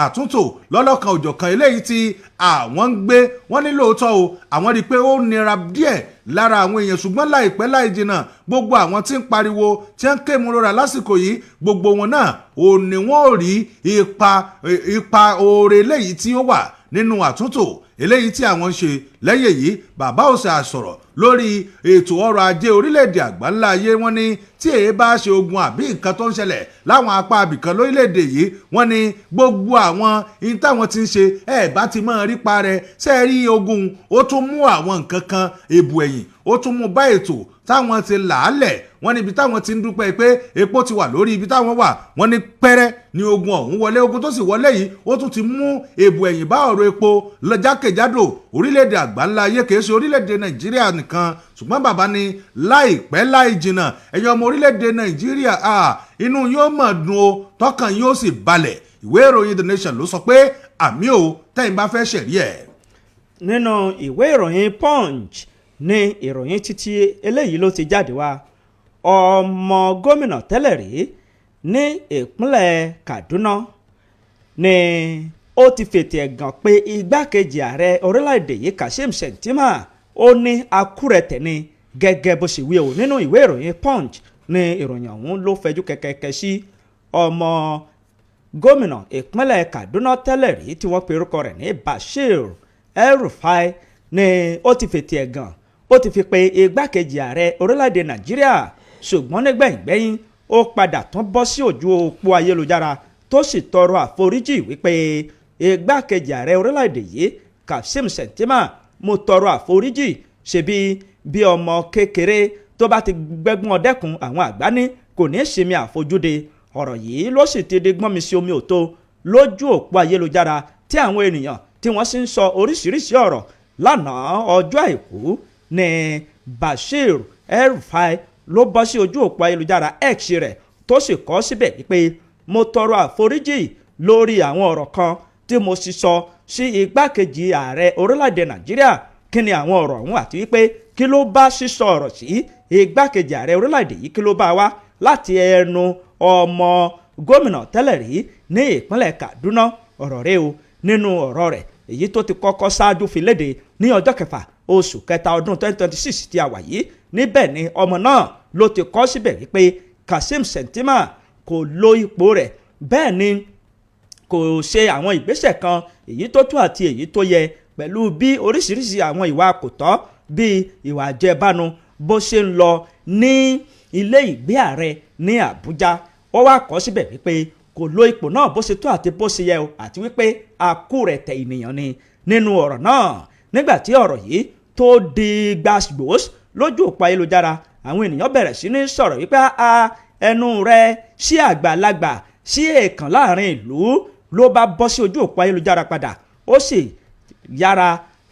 àtúntò lọ́lọ́kan òjọ̀kan eléyìí tí àwọn ń gbé, wọ́n ní lóòótọ́ o, àwọn rí i pé ó nira díẹ̀ lára àwọn èèyàn, ṣùgbọ́n láìpẹ́ láì jìnnà, gbogbo àwọn tí ń pariwo, tí ń ké múrora lásìkò yìí, gbogbo wọn náà ò ní wọ́n ò rí ipa oore eléyìí tí ó wà nínú àtúntò eléyìí tí àwọn ń ṣe. Lẹ́yìn èyí, bàbá òsè àsọ̀rọ̀ lórí ètò ọrọ̀ ajé orílẹ̀-èdè àgbáńlá ayé. Wọ́n ní tí èyí bá ṣe ogun àbí nǹkan tó ń ṣẹlẹ̀ láwọn apá abìkan lórílẹ̀-èdè yìí, wọ́n ní gbogbo àwọn ihun táwọn ti ń ṣe ẹ̀ bá ti máa rí pa rẹ̀ ṣe é rí. Ogun ó tún mú àwọn nǹkan kan èbù ẹ̀yìn, ó tún mú bá ètò táwọn ti làálẹ̀. Wọ́n níbi táwọn ti ń dúpẹ́ pé epo ti wà lórí ibi táwọn wà, wọ́n ní pẹ́rẹ́ ní ogun ọ̀hún wọlé. Ogun tó sì wọlé yìí, ó tún ti mú èbù ẹ̀yìn bá ọ̀rọ̀ epo jákèjádò orílẹ̀-èdè àgbáńlá ayé, kìí ṣe orílẹ̀-èdè Nàìjíríà nìkan. Ṣùgbọ́n bàbá ní láìpẹ́ láì jìnnà, ẹ̀yin ọmọ orílẹ̀-èdè Nàìjíríà, inú yóò mọ̀ dùn o, tọkàn yóò sì balẹ̀. Ìwé ìròyìn The Nation ló sọ pé àmì o, tẹ́yìn bá fẹ́ ṣẹ̀rí ẹ̀. Nínú ìwé ìròyìn Punch ní ìròyìn títí eléyìí ló ti jáde wá. Ọmọ gómìnà tẹ́lẹ̀ rí ní ìpínlẹ̀ Kaduna ni ó ti fètè ẹ̀gàn pé igbákejì ààrẹ orílẹ̀-èdè yìí, Kashim Shettima, ó ní akúrẹ̀tẹ̀ ni, gẹ́gẹ́ bó ṣe wí o. Nínú ìwé ìròyìn Punch ní ìròyìn ọ̀hún ló fẹjú kẹ̀kẹ́kẹ́ sí. Ọmọ gómìnà ìpínlẹ̀ Kaduna tẹ́lẹ̀ rí tí wọ́n pe orúkọ rẹ̀ ní Bashir El-Rufai ni ó ti fètè ẹ̀gàn, ó ti fi pe igbákejì ààrẹ orílẹ̀-èdè Nàìjíríà. Ṣùgbọ́n nígbẹ̀yìngbẹ́yìn, ó padà tún bọ́ sí ojú òpó ayélujára, tó sì tọrọ àforíjì wípé, "Igbákejì ààrẹ orílẹ̀-èdè yìí, Kashim Shettima, mo tọrọ àforíjì. Ṣebí bí ọmọ kékeré tó bá ti gbẹ́gbọ́n ọdẹ́kun, àwọn àgbá ní kò ní í sinmi àfojúde." Ọ̀rọ̀ yìí ló sì ti di gbọ́n mi sí omi òtó lójú òpó ayélujára, tí àwọn ènìyàn tí wọ́n sì ń sọ oríṣiríṣi ọ̀rọ̀. Lánàá ọjọ́ Àìkú ní Bashir El-Rufai ló bọ́ sí ojú òpó ayélujára X rẹ̀, tó sì kọ síbẹ̀ wípé, "Mo tọrọ àforíjì lórí àwọn ọ̀rọ̀ kan tí mo sì sọ sí igbákejì ààrẹ orílẹ̀-èdè Nàìjíríà." Kí ni àwọn ọ̀rọ̀ ọ̀hún, àti wípé kí ló bá sísọ ọ̀rọ̀ sí igbákejì ààrẹ orílẹ̀-èdè yìí, kí ló bá wá láti ẹnu ọmọ gómìnà tẹ́lẹ̀ rí ní ìpínlẹ̀ Kaduna? Ọ̀rọ̀ rẹ̀ o. Nínú ọ̀rọ̀ rẹ̀ èyí tó ti kọ́kọ́ ṣáájú fi léde ní ọjọ́ 6 oṣù kẹta ọdún 2026 tí a wà yìí, níbẹ̀ ni ọmọ náà ló ti kọ síbẹ̀ wípé Kashim Shettima kò lo ipò rẹ̀, bẹ́ẹ̀ ni kò ṣe àwọn ìgbésẹ̀ kan èyí tó tó àti èyí tó yẹ, pẹ̀lú bí oríṣiríṣi àwọn ìwà kò tọ́ bíi ìwà àjẹbánu bó ṣe ń lọ ní ilé ìgbé ààrẹ ní Àbújá. Ó wá kọ síbẹ̀ wípé kò lo ipò náà bó ṣe tó àti bó ṣe yẹ o, àti wípé akúrẹ̀tẹ̀ ènìyàn ni. Nínú ọ̀rọ̀ náà, nígbà tí ọ̀rọ̀ yìí tó di gbàgbós lójú òpó ayélujára, àwọn ènìyàn bẹ̀rẹ̀ sí ní sọ̀rọ̀ wípé a ẹnu rẹ sí àgbàlagbà sí èèkàn láàrin ìlú ló bá bọ́ sí ojú òpó ayélujára padà. Ó sì yára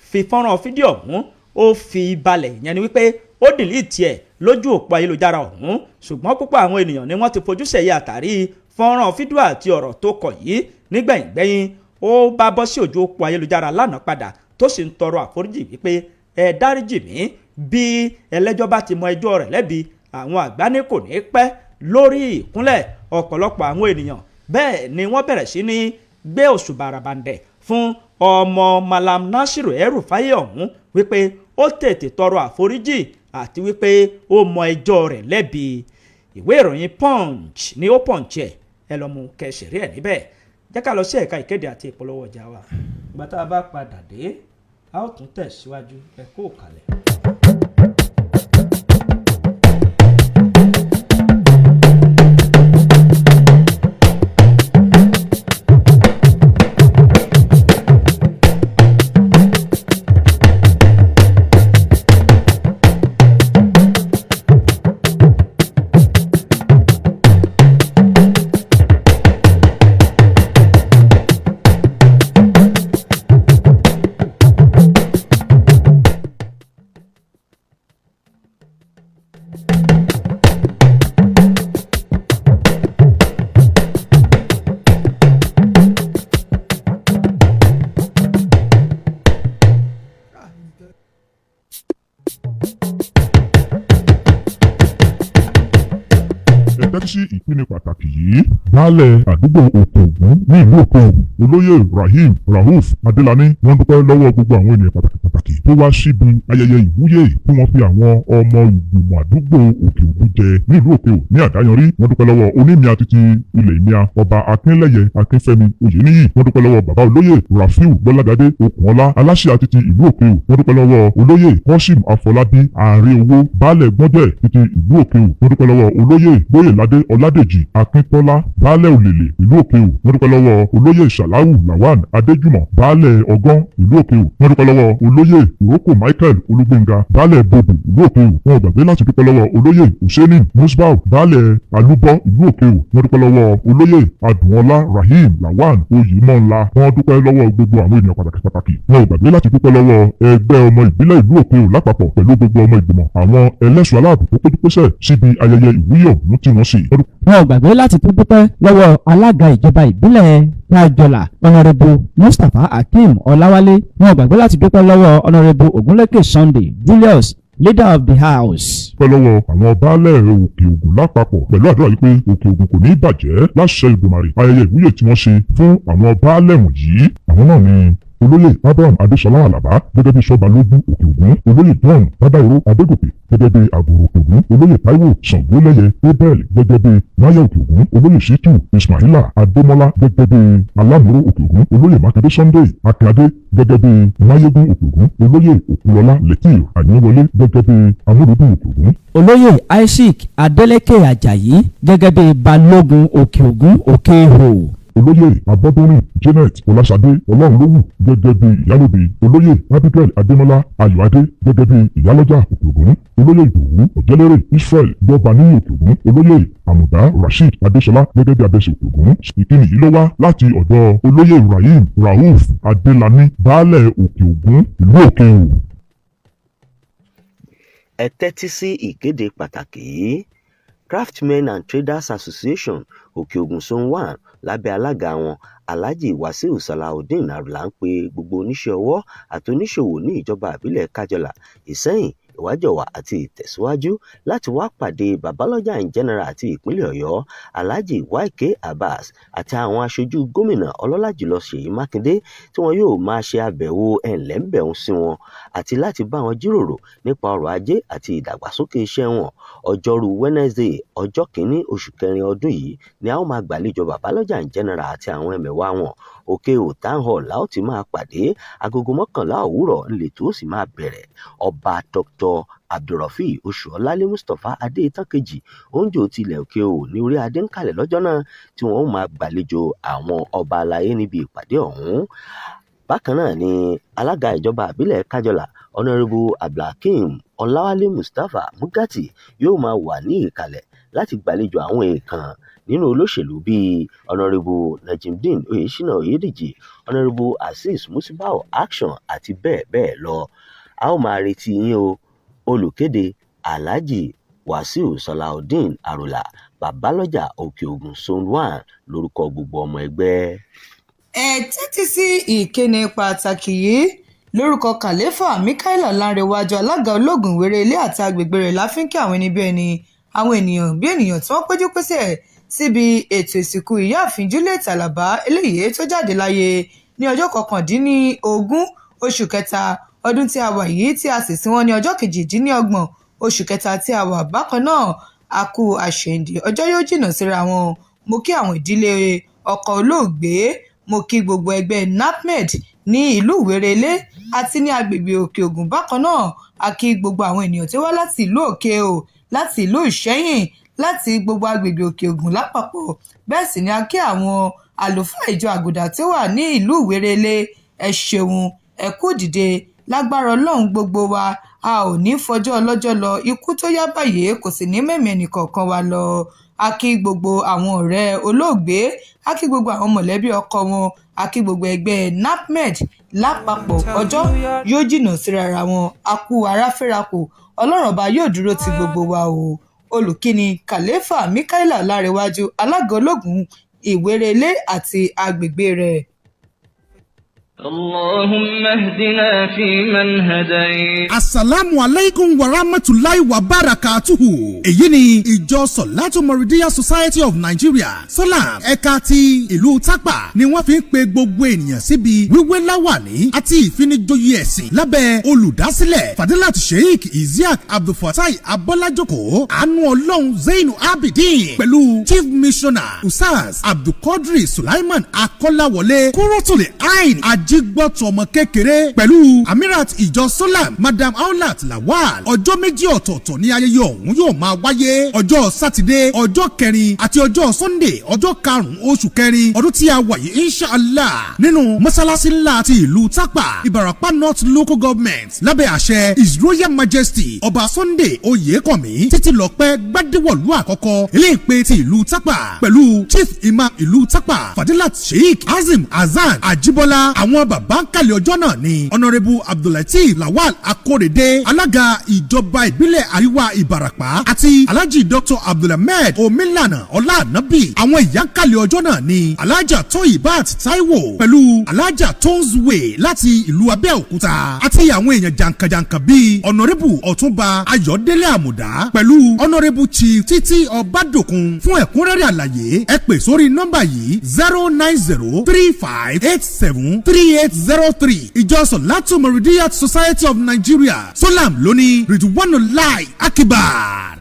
fi fọ́nrán fídíò ọ̀hún, ó fi balẹ̀, ìyẹn ni wípé ó delete ẹ̀ lójú òpó ayélujára ọ̀hún. Ṣùgbọ́n púpọ̀ àwọn ènìyàn ni wọ́n ti fojú sẹ̀yẹ àtàrí fọ́nrán fídíò àti ọ̀rọ̀ tó kọ yìí. Nígbẹ̀yìngbẹ̀yìn, ó bá bọ́ sí ojú òpó ayélujára lánàá padà, tó sì ń tọrọ àforíjì wípé ẹ dáríjì mí. Bí ẹlẹ́jọ́ bá ti mọ ẹjọ́ rẹ̀ lẹ́bi, àwọn àgbá ní kò ní pẹ́ lórí ìkúnlẹ̀. Ọ̀pọ̀lọpọ̀ àwọn ènìyàn bẹ́ẹ̀ ni wọ́n bẹ̀rẹ̀ sí ní gbé òṣùbà ràbàǹdẹ̀ fún ọmọ Malam Nasiru El-Rufai ọ̀hún wípé ó tètè tọrọ àforíjì àti wípé ó mọ ẹjọ́ rẹ̀ lẹ́bi. Ìwé ìròyìn Punch ni ó punch ẹ̀. Ẹ lọ́ mú kẹsìrí ẹ̀ níbẹ̀. Jẹ́ ká lọ sí ẹ̀ka ìkéde àti ìpolówó ọjà wa. Ìgbà tá a bá padà dé, a ó tún tẹ̀síwájú. Ẹ kú òkàlẹ̀. Ẹ tẹ́tí sí ìpínlẹ̀ pàtàkì yìí. Baálẹ̀ àdúgbò Òkè Ògùn ní ìlú Òkè Ògùn, Olóyè Rahim Rauf Adélani, wọ́n dúpẹ́ lọ́wọ́ gbogbo àwọn ènìyàn pàtàkì pàtàkì tó wá síbi ayẹyẹ ìwúyè tí wọ́n fi àwọn ọmọ ìgbìmọ̀ àdúgbò Òkè Ògùn jẹ ní ìlú Òkè Ògùn ní àdáyanrí. Wọ́n dúpẹ́ lọ́wọ́ onímìà títí ilẹ̀ ìmìà, Ọba Akínlẹ́yẹ Akínfẹ́mi Oyèníyì. Wọ́n dúpẹ́ lọ́wọ́ bàbá Olóyè Rafiu Gbọ́lágadé Okùnọlá, aláṣẹ àtìtì ìlú Òkè Ògùn. Wọ́n dúpẹ́ lọ́wọ́ Olóyè Kọ́sìm Afọlábí Ààrẹ Owó, Baálẹ̀ Gbọ́njẹ̀ títí ìlú Òkè Ògùn. Wọ́n dúpẹ́ lọ́wọ́ Olóyè Gbóyèládé Ọládèjì Akíntọ́lá, Baálẹ̀ Òlèlè ìlú Òkè Ògùn. Wọ́n dúpẹ́ lọ́wọ́ Olóyè Sàláwù Lawan Adéjùmọ̀, Baálẹ̀ Ọgán ìlú Òkè Ògùn. Wọ́n dúpẹ́ lọ́wọ́ Olóyè Ìrókò Michael Olúgbénga, Baálẹ̀ Bòbù ìlú Òkè Ògùn. Wọn ò gbàgbé láti dúpẹ́ lọ́wọ́ Olóyè Hussaini Musbau, Baálẹ̀ Alúbọ́ ìlú Òkè Ògùn. Wọ́n dúpẹ́ lọ́wọ́ Olóyè Adùnọlá Rahim Lawan Oyèmọ́nla. Wọ́n dúpẹ́ lọ́wọ́ gbogbo àwọn ènìyàn pàtàkì pàtàkì. Wọn ò gbàgbé láti dúpẹ́ lọ́wọ́ ẹgbẹ́ ọmọ ìbílẹ̀ ìlú Òkè Ògùn lápapọ̀ pẹ̀lú gbogbo ọmọ ìgbìmọ̀ àwọn ẹlẹ́ṣọ́ aláàbò tó péjú pésẹ̀ síbi ayẹyẹ ìwúyè ọ̀hún tí wọ́n ṣe. Wọn ò gbàgbé láti tún dúpẹ́ lọ́wọ́ alága ìjọba ìbílẹ̀ Kájọlà, Honourable Mustapha Akeem Ọláwálé. Wọn ò gbàgbé láti dúpẹ́ lọ́wọ́ Honourable Ogunlékè Sunday Julius, leader of the house. Dúpẹ́ lọ́wọ́ àwọn baálẹ̀ Òkè Ògùn lápapọ̀ pẹ̀lú àdúrà wípé Òkè Ògùn kò ní í bàjẹ́ láṣẹ Ìdùmarè. Ayẹyẹ ìwúyè tí wọ́n ṣe fún àwọn baálẹ̀ wọ̀nyí, àwọn náà ni Olóyè Abraham Adéṣọlá Àlàbá gẹ́gẹ́ bí Sọ́balógún Òkè Ògùn, Olóyè John Bádáìró Adégòkè gẹ́gẹ́ bí Àgòrò Òkè Ògùn, Olóyè Táíwò Ṣàngólẹ́yẹ Abel gẹ́gẹ́ bí Máyẹ̀ Òkè Ògùn, Olóyè Ṣítù Ismaila Adémọ́lá gẹ́gẹ́ bí Alámúró Òkè Ògùn, Olóyè Mákindé Sunday Akíndé gẹ́gẹ́ bí Máyégún Òkè Ògùn, Olóyè Òkúlọlá Lẹ́tìr Àyànwọlé gẹ́gẹ́ bí Amúlùdùn Òkè Ògùn. Olóyè Isaac Adeleke Ajayi gẹ́gẹ́ bí Balógun Òkè Ògùn Òkè Ihò. Olóyè Abọ́dúnrìn Janet Ọláṣadé Ọlọ́runlówù gẹ́gẹ́ bí Ìyálóde, Olóyè Abigail Adémọ́lá Ayọ̀adé gẹ́gẹ́ bí Ìyálọ́jà Òkè Ògùn, Olóyè Ìdòwú Ọ̀jẹ́lérè Israel Gbọ́baníyì Òkè Ògùn, Olóyè Àmùdá Rasheed Adéṣọlá gẹ́gẹ́ bí Abẹ́sẹ̀ Òkè Ògùn. Ìkíni yìí ló wá láti ọ̀dọ̀ Olóyè Rahim Rauf Adélani, Baálẹ̀ Òkè Ògùn ìlú Òkè Ògùn. Ẹ tẹ́tí sí ìkéde pàtàkì yìí. Craftsmen and Traders Association Òkè Ògùn Zone 1 lábẹ́ alága wọn, Alhaji Wasiu Salaudeen Arula, ń pe gbogbo oníṣẹ́ ọwọ́ àti oníṣòwò ní ìjọba ìbílẹ̀ Kájọlà, Ìsẹ́yìn, Ìwájọwà àti Ìtẹ̀síwájú láti wá pàdé Babalọ́jà in General àti ìpínlẹ̀ Ọ̀yọ́, Alhaji YK Abbas, àti àwọn aṣojú gómìnà ọlọ́lá jùlọ Ṣèyí Mákindé, tí wọn yóò máa ṣe àbẹ̀wò ẹ̀ńlẹ́ńbẹ̀ún sí wọn àti láti bá wọn jíròrò nípa ọrọ̀ ajé àti ìdàgbàsókè iṣẹ́ wọn. Ọjọ́rú Wednesday, ọjọ́ 1 oṣù kẹrin ọdún yìí ni a ó máa gbàlejò Babalọ́jà in General àti àwọn ẹmẹ̀wà wọn. Òkè Ihò Town Hall la ó ti máa pàdé. Agogo 11 òwúrọ̀ ńlẹ̀tọ́ ó sì máa bẹ̀rẹ̀. Ọba Dr. Abdulrafi Oṣuọlálẹ̀ Mustapha Adéìtàn Kejì, Òǹjò tilẹ̀ Òkè Ihò ní orí adé ń kalẹ̀ lọ́jọ́ náà tí wọ́n ó máa gbàlejò àwọn ọba aláyé níbi ìpàdé ọ̀hún. Bákan náà ni alága ìjọba ìbílẹ̀ Kájọlà, Honourable Abdulhakeem Ọláwálé Mustapha Mugati, yóò máa wà ní ìkàlẹ̀. láti gbàlejò àwọn èèkàn nínú olóṣèlú bíi Honorable Najimdeen Oyèsínà Oyèdèjì, Honorable Azeez Musibau Action àti bẹ́ẹ̀ bẹ́ẹ̀ lọ. A ó máa retí yín o. Olùkéde: Alhaji Wasiu Salaudeen Arọlà, Babálọ́jà Òkè-Ògùn Zone 1, lórúkọ gbogbo ọmọ ẹgbẹ́. Ẹ tẹ́tí sí ìkéde pàtàkì yìí. Lórúkọ Kàlẹ́fà Míkàílà Láǹrẹ̀wájú, alága Ológun Ìwéré Ilé àti agbègbè rẹ̀, la fi ń kí àwọn ẹni bí ẹni, àwọn ènìyàn bí ènìyàn tí wọ́n péjú pésẹ̀ síbi ètò ìsìnkú Ìyáàfin Juliet Alábá, eléyìí tó jáde láyé ní ọjọ́ 19 oṣù kẹta ọdún tí a wà yìí, tí a sì sin wọ́n ní ọjọ́ 28 oṣù kẹta tí a wà. Bákan náà, a kú àṣeyìndè, ọjọ́ yóò jìnnà síra wọn. Mo kí àwọn ìdílé ọkọ olóògbé. Mo kí gbogbo ẹgbẹ́ NAPMED ní ìlú Ìwéré-Ilé àti ní agbègbè Òkè Ògùn. Bákan náà, a kí gbogbo àwọn ènìyàn tí ó wá láti ìlú Òkè-Òò, láti ìlú Ìṣẹ́yìn, láti gbogbo agbègbè Òkè Ògùn lápapọ̀. Bẹ́ẹ̀ sì ni a kí àwọn àlùfáà ìjọ Àgùdà tí ó wà ní ìlú Ìwéré-Ilé. Ẹ ṣeun, ẹ kú dìde. Lágbára Ọlọ́run, gbogbo wa, a ò ní fọjọ́ ọlọ́jọ́ lọ. Ikú tó yá báyìí kò sì ní mẹ́mìí ẹnìkọ̀ọ̀kan wa lọ. A kí gbogbo àwọn ọ̀rẹ́ olóògbé, a kí gbogbo àwọn mọ̀lẹ́bí ọkọ wọn, a kí gbogbo ẹgbẹ́ NAPMED lápapọ̀. Ọjọ́ yóò jìnnà síra wọn. A kú aráfẹ́rakù, Ọlọ́run Ọba yóò dúró ti gbogbo wa o. Olùkíni: Kàlẹ́fà Míkàílà Láǹrẹ̀wájú, alága Ológun Ìwéré-Ilé àti agbègbè rẹ̀. اللهم اهدنا فيمن هديت. Asalaamu aleykum wa rahmatulahi wa barakatuhu. Èyí ni ìjọ Sọ̀látù Moridiya Society of Nigeria, SOLAM, ẹ̀ka ti ìlú Tápà ni wọ́n fi ń pe gbogbo ènìyàn síbi wíwé láwàní àti ìfinijoyè ẹ̀sìn lábẹ́ olùdásílẹ̀ Fadilat Sheikh Isiaq Abdulfatai Abọ́lájókòó Àánú Ọlọ́run Zainu Abidin, pẹ̀lú Chief Missioner Usaz Abdulkadri Sulaiman Akọ́láwọlé Kúrọ́tòlè Ain Ajígbọ́tọ̀ ọmọ kékeré, pẹ̀lú Amirat ìjọ Solam, Madam Aulat Lawal. Ọjọ́ 2 ọ̀tọ̀ọ̀tọ̀ ní ayẹyẹ ọ̀hún yóò máa wáyé: ọjọ́ Sátidé, ọjọ́ 4, àti ọjọ́ Sunday, ọjọ́ 5 oṣù kẹrin ọdún tí a wà yìí, inshallah, nínú mọ́sálásí ńlá ti ìlú Tápà, Ìbàràpá North Local Government, lábẹ́ àṣẹ His Royal Majesty Ọba Sunday Oyèkànmí Títílọpẹ́ Gbádéwọ̀lú àkọ́kọ́, ilé ìpè ti ìlú Tápà, pẹ̀lú Chief Imam ìlú Tápà, Fadilat Sheikh Azim Hasan Ajibola. Àwọn bàbá ń kàlẹ̀ ọjọ́ náà ni Honourable Abdulateef Lawal Akorede, alága ìjọba ìbílẹ̀ Àríwá Ìbàràpá, àti Alhaji Dr Abdulhamid Omilana Ọlá-Ànábì. Àwọn ìyá ń kàlẹ̀ ọjọ́ náà ni Alhaja Toyibat Taiwo pẹ̀lú Alhaja Tonesway láti ìlú Abẹ́òkúta, àti àwọn èèyàn jàǹkànjàǹkàn bíi Honourable Ọ̀túnba Ayọ̀délé Àmùdá pẹ̀lú Honourable Chief Títí Ọbádòkun. Fún ẹ̀kúnrẹ́rẹ́ àlàyé, ẹ pè sórí nọ́mbà yìí: 09035873803. Ìjọ Sọ̀látù Moridiat Society of Nigeria, SOLAM, lóní Ridwanulai Akibar.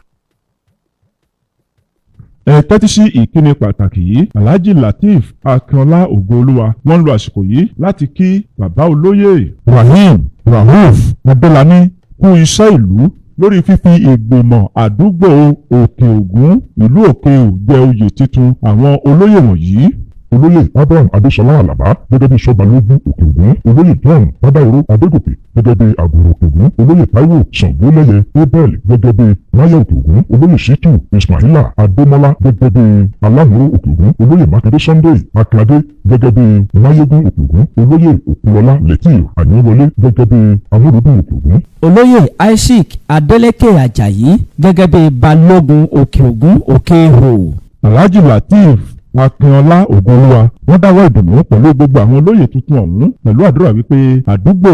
Ẹ tẹ́tí sí ìkíni pàtàkì yìí. Alhaji Lateef Akínọlá Ògoolúwa wọ́n ń lo àsìkò yìí láti kí bàbá olóyè Rahim Rauf Adélani kú iṣẹ́ ìlú lórí fífi ìgbìmọ̀ àdúgbò Òkè Ògùn, ìlú Òkè-Òò jẹ oyè tuntun. Àwọn olóyè wọ̀nyí: Olóyè Abraham Adéṣọlá Àlàbá gẹ́gẹ́ bí Sọ́balógún Òkè Ògùn, Olóyè John Bádáwòró Adégòkè gẹ́gẹ́ bí Àgùrò Òkè Ògùn, Olóyè Táíwò Ṣàngólẹ́yẹ Abel gẹ́gẹ́ bí Máyẹ̀ Òkè Ògùn, Olóyè Ṣítù Ismaila Adémọ́lá gẹ́gẹ́ bí Alámúró Òkè Ògùn, Olóyè Mákindé Sunday Akíndé gẹ́gẹ́ bí Máyégún Òkè Ògùn, Olóyè Òkúlọlá Lẹ́tì Àyínwọlé gẹ́gẹ́ bí Amúlùdùn Òkè Ògùn. Olóyè Isaac Adeleke Ajayi gẹ́gẹ́ bí Balógun Òkè Ògùn, Òkè-Ihò. Alhaji Lateef Akínọlá Ògoolúwa wọ́n dáwọ́ ìdùnnú pẹ̀lú gbogbo àwọn olóyè tuntun ọ̀hún, pẹ̀lú àdúrà wípé àdúgbò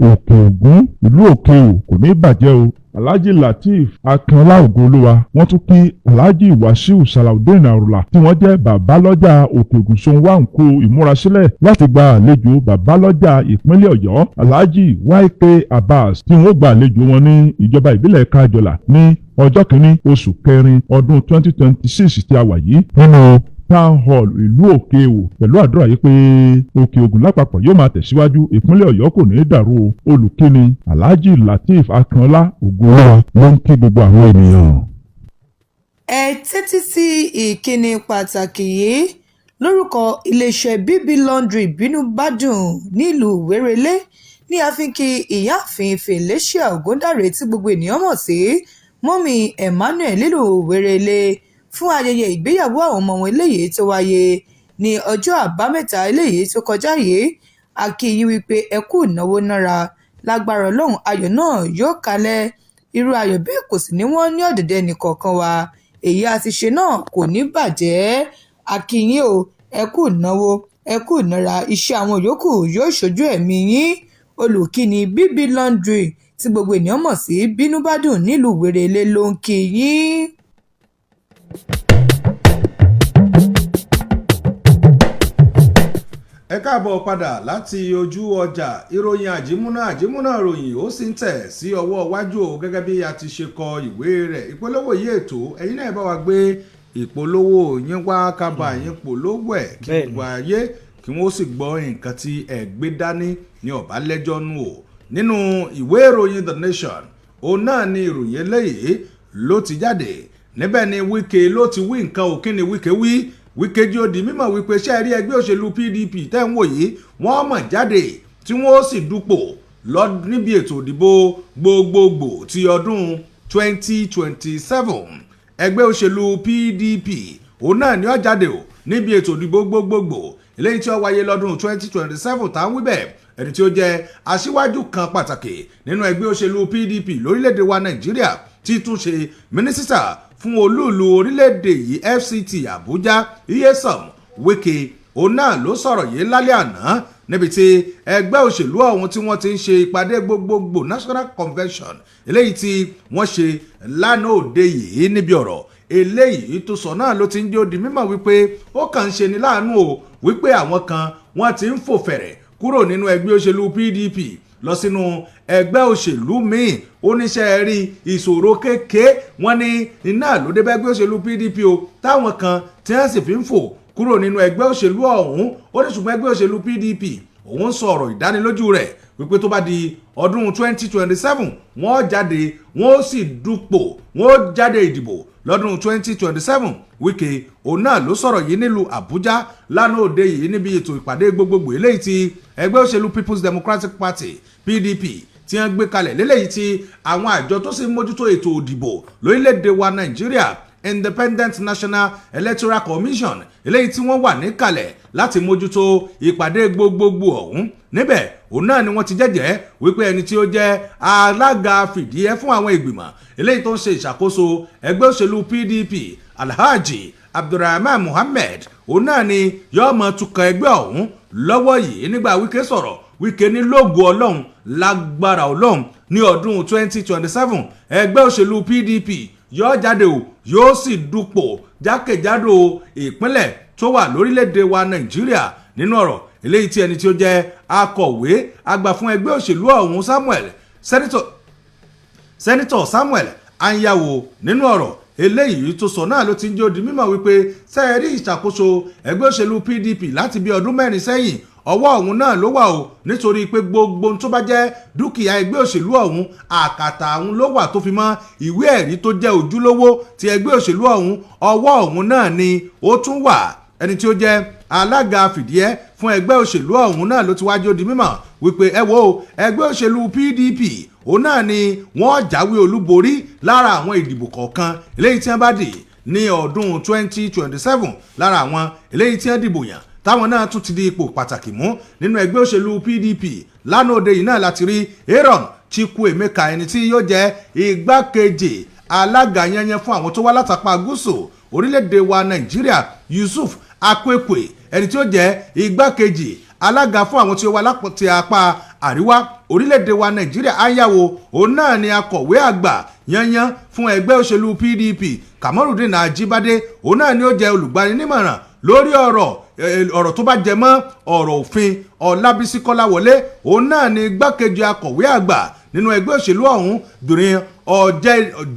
Òkè Ògùn, ìlú Òkè-Òò kò ní bàjẹ́ o. Alhaji Lateef Akínọlá Ògoolúwa wọ́n tún kí Alhaji Wasiu Salaudeen Arula, tí wọ́n jẹ́ babalọ́jà Òkè Ògùn Zone 1, kú ìmúrasílẹ̀ láti gba àlejò babalọ́jà ìpínlẹ̀ Ọ̀yọ́, Alhaji YK Abbas, tí wọ́n gba àlejò wọn ní ìjọba ìbílẹ̀ Kájọlà ní ọjọ́ 1 oṣù kẹrin ọdún 2026 tí a wà yìí, nínú Town Hall ìlú Òkè-Òò, pẹ̀lú àdúrà yìí pé Òkè Ògùn lápapọ̀ yóò máa tẹ̀síwájú, ìpínlẹ̀ Ọ̀yọ́ kò ní í dàrú o. Olùkíni: Alhaji Lateef Akínọlá Ògoolúwa ló ń kí gbogbo àwọn ènìyàn. Ẹ tẹ́tí sí ìkíni pàtàkì yìí. Lórúkọ iléeṣẹ́ BB Laundry Bínúbádùn nílùú Ìwéré-Ilé ní a fi ń kí Ìyáàfin Felicia Ogundare, tí gbogbo ènìyàn mọ̀ sí Mummy Emmanuel, nílùú Ìwéré-Ilé. Fún ayẹyẹ ìgbéyàwó àwọn ọmọ wọn eléyìí tó wáyé ní ọjọ́ Àbámẹ́ta eléyìí tó kọjá yìí. A kí yín wípé ẹ kú ìnáwó nára, lágbára Ọlọ́run, ayọ̀ náà yóò kalẹ̀, irú ayọ̀ bẹ́ẹ̀ kò sì ní wọ́n ní ọ̀dẹ̀dẹ̀ ẹnìkọ̀ọ̀kan wa, èyí a ti ṣe náà kò ní bàjẹ́. A kí yín o, ẹ kú ìnáwó, ẹ kú ìnára, iṣẹ́ àwọn yòókù yóò ṣojú ẹ̀mí yín. Olùkíni BB Laundry tí gbogbo ènìyàn mọ̀ sí Bínúbádùn nílùú Ìwéré-Ilé ló ń kí yín. Ẹ káàbọ̀ padà láti ojú ọjà. Ìròyìn àjímúná àjímúná ròyìn ó sì ń tẹ̀ sí ọwọ́ iwájú o, gẹ́gẹ́ bí a ti ṣe kọ ìwé rẹ̀. Ìpolówó yìí, ètò ẹ̀yin náà, bá wa gbé ìpolówó yín wá, kábà yín polówó ẹ̀ kí gbogbo ayé kí wọ́n sì gbọ́ nǹkan tí ẹ̀ gbé dání ní ọ̀bá lẹ́jọ́ nù o. Nínú ìwé ìròyìn The Nation, òun náà ni ìròyìn eléyìí ló ti jáde. Níbẹ̀ ni Wike ló ti wí nǹkan ò. Kí ni Wike wí? Wike jí ó di mímọ̀ wípé ṣé ẹ rí ẹgbẹ́ òṣèlú PDP tẹ́ ń wò yìí, wọ́n mọ̀ jáde tí wọ́n sì dupò lọ níbi ètò ìdìbò gbogbogbò ti ọdún 2027. Ẹgbẹ́ òṣèlú PDP òun náà ni ó jáde o níbi ètò ìdìbò gbogbogbò eléyìí tí ó wáyé lọ́dún 2027. Tá ń wí bẹ́ẹ̀, ẹni tí ó jẹ́ aṣíwájú kan pàtàkì nínú ẹgbẹ́ òṣèlú PDP lórílẹ̀‐èdè wa Nàìjíríà, tí tún ṣe mínísítà fún olúùlú orílẹ̀‐èdè yìí, FCT Àbújá, Nyesom Wike, òun náà ló sọ̀rọ̀ yìí lálẹ́ àná níbi tí ẹgbẹ́ òṣèlú ọ̀hún tí wọ́n ti ń ṣe ìpàdé gbogbogbò, National Convention eléyìí tí wọ́n ṣe lánàá òde yìí. Níbi ọ̀rọ̀ eléyìí tó sọ náà ló ti ń jẹ́ ó di mímọ̀ wípé ó kàn ń ṣe ní láàánú o wípé àwọn kan wọ́n ti ń fò fẹ̀rẹ̀ kúrò nínú ẹgbẹ́ òṣèlú PDP lọ sínú ẹgbẹ́ òṣèlú míì. Oníṣẹ́ rí ìṣòro kéèké wọ́n ní iná ló dé bá ẹgbẹ́ òṣèlú PDP o, táwọn kan tí wọ́n sì fi ń fò kúrò nínú ẹgbẹ́ òṣèlú ọ̀hún. Ó ní ṣùgbọ́n ẹgbẹ́ òṣèlú PDP òun ń sọ ọ̀rọ̀ ìdánilójú rẹ̀ wípé tó bá di ọdún 2027, wọ́n jáde, wọ́n sì dupò, wọ́n jáde ìdìbò lọ́dún 2027. Wike òun náà ló sọ̀rọ̀ yìí nílùú Àbújá lánàá òde yìí níbi ètò ìpàdé gbogbogbò eléyìí tí ẹgbẹ́ òṣèlú People's Democratic Party, PDP, tí wọ́n gbé kalẹ̀ lélẹ́yìí tí àwọn àjọ tó sì ń mójútó ètò òdìbò lórílẹ̀‐èdè wa Nàìjíríà, Independent National Electoral Commission, eléyìí tí wọ́n wà níkàlẹ̀ láti mójútó ìpàdé gbogbogbò ọ̀hún. Níbẹ̀ òun náà ni wọ́n ti jẹ́jẹ́ wípé ẹni tí ó jẹ́ alága fìdíhẹ fún àwọn ìgbìmọ̀ eléyìí tó ń ṣe ìṣàkóso ẹgbẹ́ òṣèlú PDP, Alhaji Abdulrahman Muhammed, òun náà ni yóò mọ tukọ̀ ẹgbẹ́ ọ̀hún lọ́wọ́ yìí. Nígbà Wike sọ̀rọ̀, Wike ní lógo Ọlọ́run, lágbára Ọlọ́run, ní ọdún 2027, ẹgbẹ́ òṣèlú PDP yóò jáde o, yóò sì dupò jákèjádò ìpínlẹ̀ tó wà lórílẹ̀‐èdè wa Nàìjíríà. Nínú ọ̀rọ̀ eléyìí tí ẹni tí ó jẹ́ akọ̀wé àgbà fún ẹgbẹ́ òṣèlú ọ̀hún, Samuel Senator Samuel Anyanwu, nínú ọ̀rọ̀ eléyìí tó sọ náà ló ti ń jẹ́ ó di mímọ̀ wípé sẹ́ẹ̀rí ìṣàkóso ẹgbẹ́ òṣèlú PDP láti bí ọdún 4 sẹ́yìn, ọwọ́ ọ̀hún náà ló wà o, nítorí pé gbogbo ohun tó bá jẹ́ dúkìá ẹgbẹ́ òṣèlú ọ̀hún, àkàtà ọ̀hún ló wà, tó fi mọ́ ìwé ẹ̀rí tó jẹ́ ojúlówó ti ẹgbẹ́ òṣèlú ọ̀hún, ọwọ́ ọ̀hún náà ni ó tún wà. Ẹni tí ó jẹ́ alága fìdíhẹ́ fún ẹgbẹ́ òṣèlú ọ̀hún náà ló ti wájú ó di mímọ̀ wípé ẹ wo ẹgbẹ́ òṣèlú PDP, òun náà ni wọ́n jáwé olúborí lára àwọn ìdìbò kọ̀ọ̀kan eléyìí tí wọ́n bá dì ní ọdún 2027. Lára àwọn eléyìí tí wọ́n dìbò yàn táwọn náà tún ti di ipò pàtàkì mú nínú ẹgbẹ́ òṣèlú PDP lánàá òde yìí náà láti rí Aaron Chukwuemeka, ẹni tí yóò jẹ́ igbákejì alága yẹnyẹn fún àwọn tó wá látàpá gúúsù orílẹ̀-èdè wa Nàìjíríà, Yusuf Akwekwe, ẹni tí ó jẹ́ igbákejì alága fún àwọn tí ó wá láti apá àríwá orílẹ̀-èdè wa Nàìjíríà. Ayáwo òun náà ni akọ̀wé àgbà yanyan fún ẹgbẹ́ òṣèlú PDP. Kamorudeen Ajibade òun náà ni ó jẹ́ olùgbaninímọ̀ràn lórí ọ̀rọ̀ tó bá jẹ mọ́ ọ̀rọ̀ òfin. Ọlábísí Kọ́láwọlé òun náà ni igbákejì akọ̀wé àgbà nínú ẹgbẹ́ òṣèlú ọ̀hún.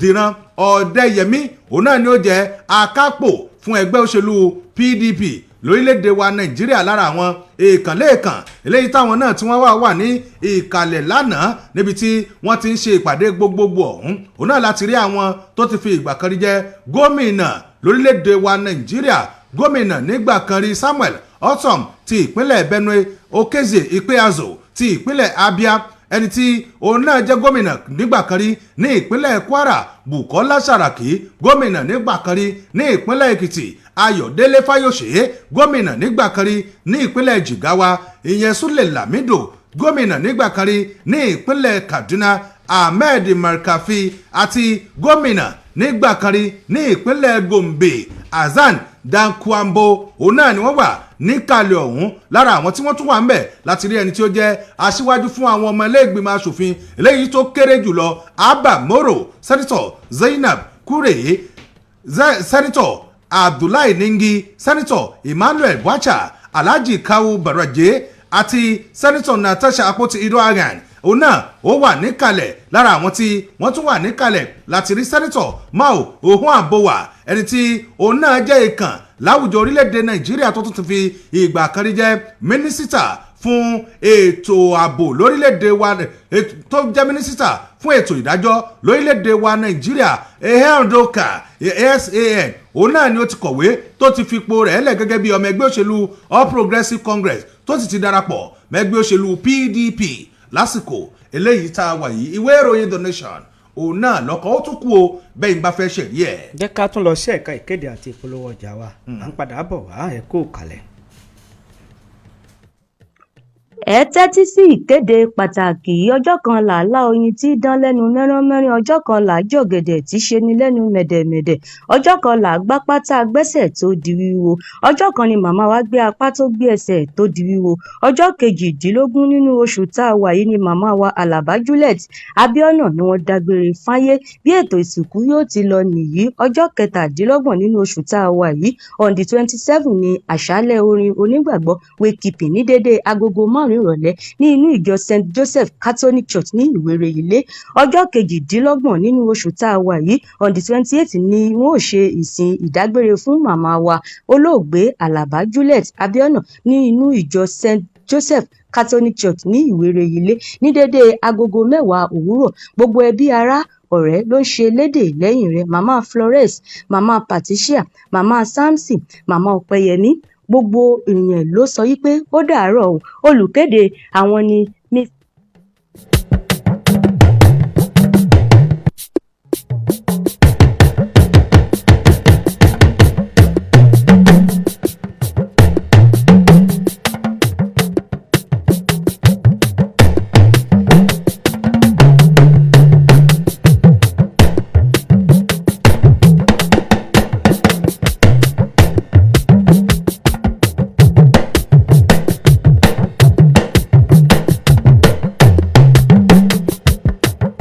Dìran Ọ̀dẹ́yẹmí òun náà ni ó jẹ́ akápò fún ẹgbẹ́ òṣèlú PDP lórílẹ̀‐èdè wa Nàìjíríà. Lára àwọn èèkàn-lẹ́ẹ̀kàn eléyìí táwọn náà tí wọ́n wà ní ìkàlẹ̀ lánàá níbi tí wọ́n ti ń ṣe ìpàdé gbogbogbò ọ̀hún, òun náà láti rí àwọn tó ti fi ìgbà kan rí jẹ́ gómìnà lórílẹ̀‐èdè wa Nàìjíríà, gómìnà nígbà kan rí Samuel Ortom ti ìpínlẹ̀ Benue, Okezie Ikpeazu ti ìpínlẹ̀ Abia. Ẹni tí òun náà jẹ́ gómìnà nígbà kan rí ní ìpínlẹ̀ Kwara, Bukola Saraki, gómìnà nígbà kan rí ní ìpínlẹ̀ Èkìtì, Ayọ̀délé Fáyọ̀ṣe, gómìnà nígbà kan rí ní ìpínlẹ̀ Jigawa, ìyẹn Sule Lamido, gómìnà nígbà kan rí ní ìpínlẹ̀ Kaduna, Ahmed Makarfi, àti gómìnà nígbà kan rí ní ìpínlẹ̀ Gombe, Hasan Dankwambo, òun náà ni wọ́n wà níkàlẹ̀ ọ̀hún. Lára àwọn tí wọ́n tún wà ń bẹ̀ láti rí ẹni tí ó jẹ́ aṣíwájú fún àwọn ọmọ ilé ìgbìmọ̀ asòfin eléyìí tó kéré jùlọ, Abba Moro, Senator Zainab Kure, Senator Abdullahi Ningi, Senator Emmanuel Bwacha, Alhaji Kawu Baraje àti Senator Natasha Akpoti Idoagan, òun náà ó wà níkàlẹ̀. Lára àwọn tí wọ́n tún wà níkàlẹ̀ láti rí Senator Mao Ohun Àbòwà, ẹni tí òun náà jẹ́ ìkàn láwùjọ orílẹ̀-èdè Nàìjíríà, tó tún ti fi ìgbà kan rí jẹ́ mínísítà fún ètò ààbò lórílẹ̀-èdè wa, tó jẹ́ mínísítà fún ètò ìdájọ́ lórílẹ̀-èdè wa Nàìjíríà, Ehandoka SAN, òun náà ni ó ti kọ̀wé tó ti fipò rẹ̀ lẹ̀ gẹ́gẹ́ bí ọmọ ẹgbẹ́ òṣèlú All Progressives Congress, tó sì ti darapọ̀ mẹ́gbẹ́ òṣèlú PDP lásìkò eléyìí tá a wà yìí. Ìwé ìròyìn The Nation, òun náà lọ́kọ̀ ó tún kú o bẹ́ẹ̀ ń bá fẹ́ ṣẹ̀rí ẹ̀. Jẹ́ ká tún lọ sí ẹ̀ka ìkéde àti ìpolówó ọjà wa. À ń padà bọ̀ wá, ẹ̀ kú kalẹ̀. Ẹ tẹ́tí sí ìkéde pàtàkì yìí. Ọjọ́ kan làálàá oyin tí í dán lẹ́nu mẹ́ránmẹ́rán, ọjọ́ kan là á jọ̀gẹ̀dẹ̀ tí í ṣe ni lẹ́nu mẹ̀dẹ̀mẹ̀dẹ̀, ọjọ́ kan là á gbápá tá a gbẹ́sẹ̀ tó di wíwo, ọjọ́ kan ni màmá wa gbé apá tó gbé ẹsẹ̀ tó di wíwo. Ọjọ́ 18 nínú oṣù tá a wà yìí ni màmá wa Àlàbá Juliet Abiona ni wọ́n dágbére fáyé. Bí ètò ìsìnkú yóò ti lọ nìyí: ọjọ́ 27 nínú oṣù tá a wà yìí, on the 27, ní àṣálẹ́ orin onígbàgbọ́ wakekeeping ní dédé agogo 5 ìrọ̀lẹ́ ní inú ìjọ St Joseph Catholic Church ní Ìwéré Ilé. Ọjọ́ 28 nínú oṣù tá a wà yìí, on the 28, ni wọn ó ṣe ìsìn ìdágbére fún màmá wa olóògbé Àlàbá Juliet Abiona ní inú ìjọ St Joseph Catholic Church ní Ìwéré Ilé ní dédé agogo 10 òwúrọ̀. Gbogbo ẹbí, ará, ọ̀rẹ́ ló ń ṣe lédè lẹ́yìn rẹ̀: Mama Florence, Mama Patricia, Mama Samson, Mama Ọpẹ́yẹmí, gbogbo èèyàn ló sọ wípé ó dàárọ̀ o. Olùkéde àwọn ni Mr.